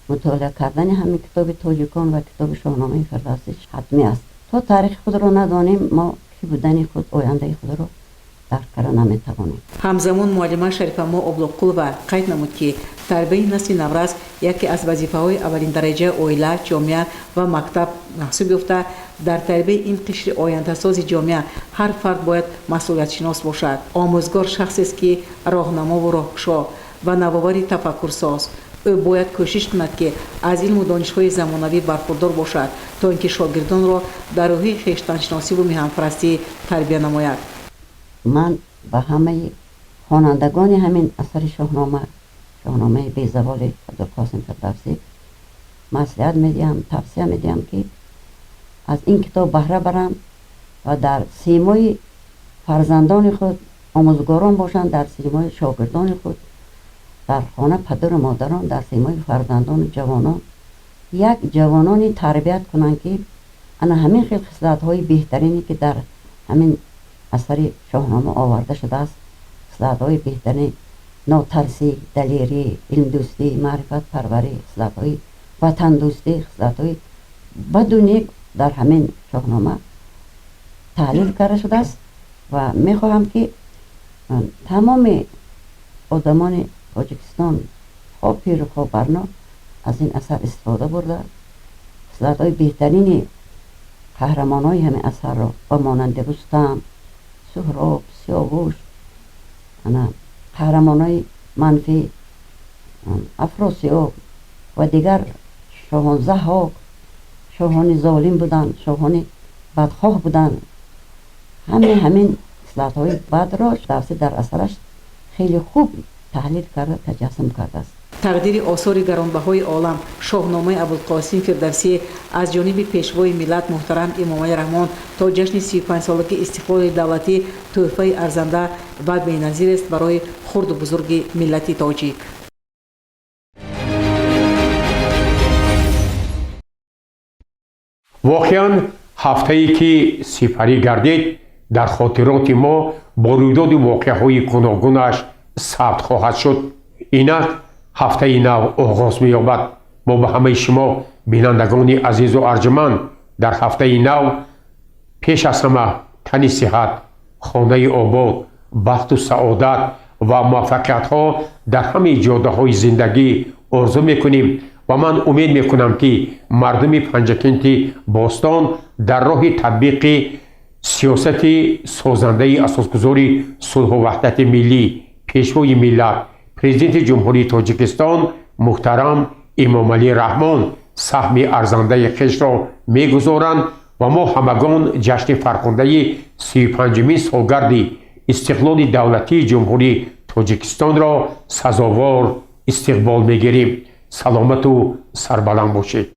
мутолиа кардани ҳамин китоби Тоҷикон ва китоби Шоҳномаи Фирдавсӣ ҳатмӣ аст. То таърихи худро надонем, мо кӣ будани худ, ояндаи худро дарк карда наметавонем. Ҳамзамон муаллима Шарифамо Облоққулова қайд намуд, ки тарбияи насли наврас яке аз вазифаҳои аввалиндараҷаи оила, ҷомеа ва мактаб маҳсуб ёфта, дар тарбияи ин қишри ояндасози ҷомеа ҳар фард бояд масъулиятшинос бошад. Омӯзгор шахсест, ки роҳнамову роҳкушо ва навовари тафаккурсоз. Ӯ бояд кӯшиш кунад, ки аз илму донишҳои замонавӣ бархурдор бошад, то ин ки шогирдонро дар рӯҳи хештаншиносиву меҳанпарастӣ тарбия намояд. Ман ба ҳамаи хонандагони ҳамин асари Шоҳнома, Шоҳномаи безаволи Абдулқосим Фирдавсӣ маслиҳат медиҳам, тавсия медиҳам, ки аз ин китоб баҳра баранд ва дар симои фарзандони худ омӯзгорон бошанд, дар симои шогирдони худ дар хона падару модарон, дар симои фарзандону ҷавонон як ҷавонони тарбият кунанд, ки ана ҳамин хел хислатҳои беҳтарине, ки дар ҳамин асари Шоҳнома оварда шудааст, хислатҳои беҳтарин: нотарсӣ, далерӣ, илмдӯстӣ, маърифатпарварӣ, хислатҳои ватандӯстӣ, хислатҳои баду нек дар ҳамин Шоҳнома таҳлил карда шудааст. Ва мехоҳам, ки тамоми одамони Тоҷикистон, хо пиру хо барно, аз ин асар истифода бурда, хислатҳои беҳтарини қаҳрамонҳои ҳамин асарро ба монанди Рустам, Суҳроб, Сиёвуш, ана қаҳрамонҳои манфӣ Афросиёб ва дигар шоҳон, Заҳҳок, шоҳони золим буданд, шоҳони бадхоҳ буданд, ҳамаи ҳамин хислатҳои бадро Фирдавсӣ дар асараш хеле хуб таҳлил карда, таҷассум кардааст. Тақдири осори гаронбаҳои олам, Шоҳномаи Абулқосим Фирдавсӣ, аз ҷониби пешвои миллат муҳтарам Эмомалӣ Раҳмон то ҷашни 35-солагии истиқлоли давлатӣ тӯҳфаи арзанда ва беназирест барои хурду бузурги миллати тоҷик. Воқеан, ҳафтае ки сипарӣ гардид, дар хотироти мо бо рӯйдоди воқеаҳои гуногунаш сабт хоҳад шуд. Инак ҳафтаи нав оғоз меёбад. Мо ба ҳамаи шумо, бинандагони азизу арҷуманд, Дар ҳафтаи нав пеш аз ҳама тани сиҳат, хонаи обод, бахту саодат ва муваффақиятҳо дар ҳамаи ҷодаҳои зиндагӣ орзу мекунем ва ман умед мекунам, ки мардуми Панҷакенти бостон дар роҳи татбиқи сиёсати созандаи асосгузори сулҳу ваҳдати миллӣ, Пешвои миллат, Президенти Ҷумҳурии Тоҷикистон муҳтарам Эмомалӣ Раҳмон саҳми арзандаи хешро мегузоранд ва мо ҳамагон ҷашни фархундаи 35-умин солгарди истиқлоли давлатии Ҷумҳурии Тоҷикистонро сазовор истиқбол мегирем. Саломату сарбаланд бошед.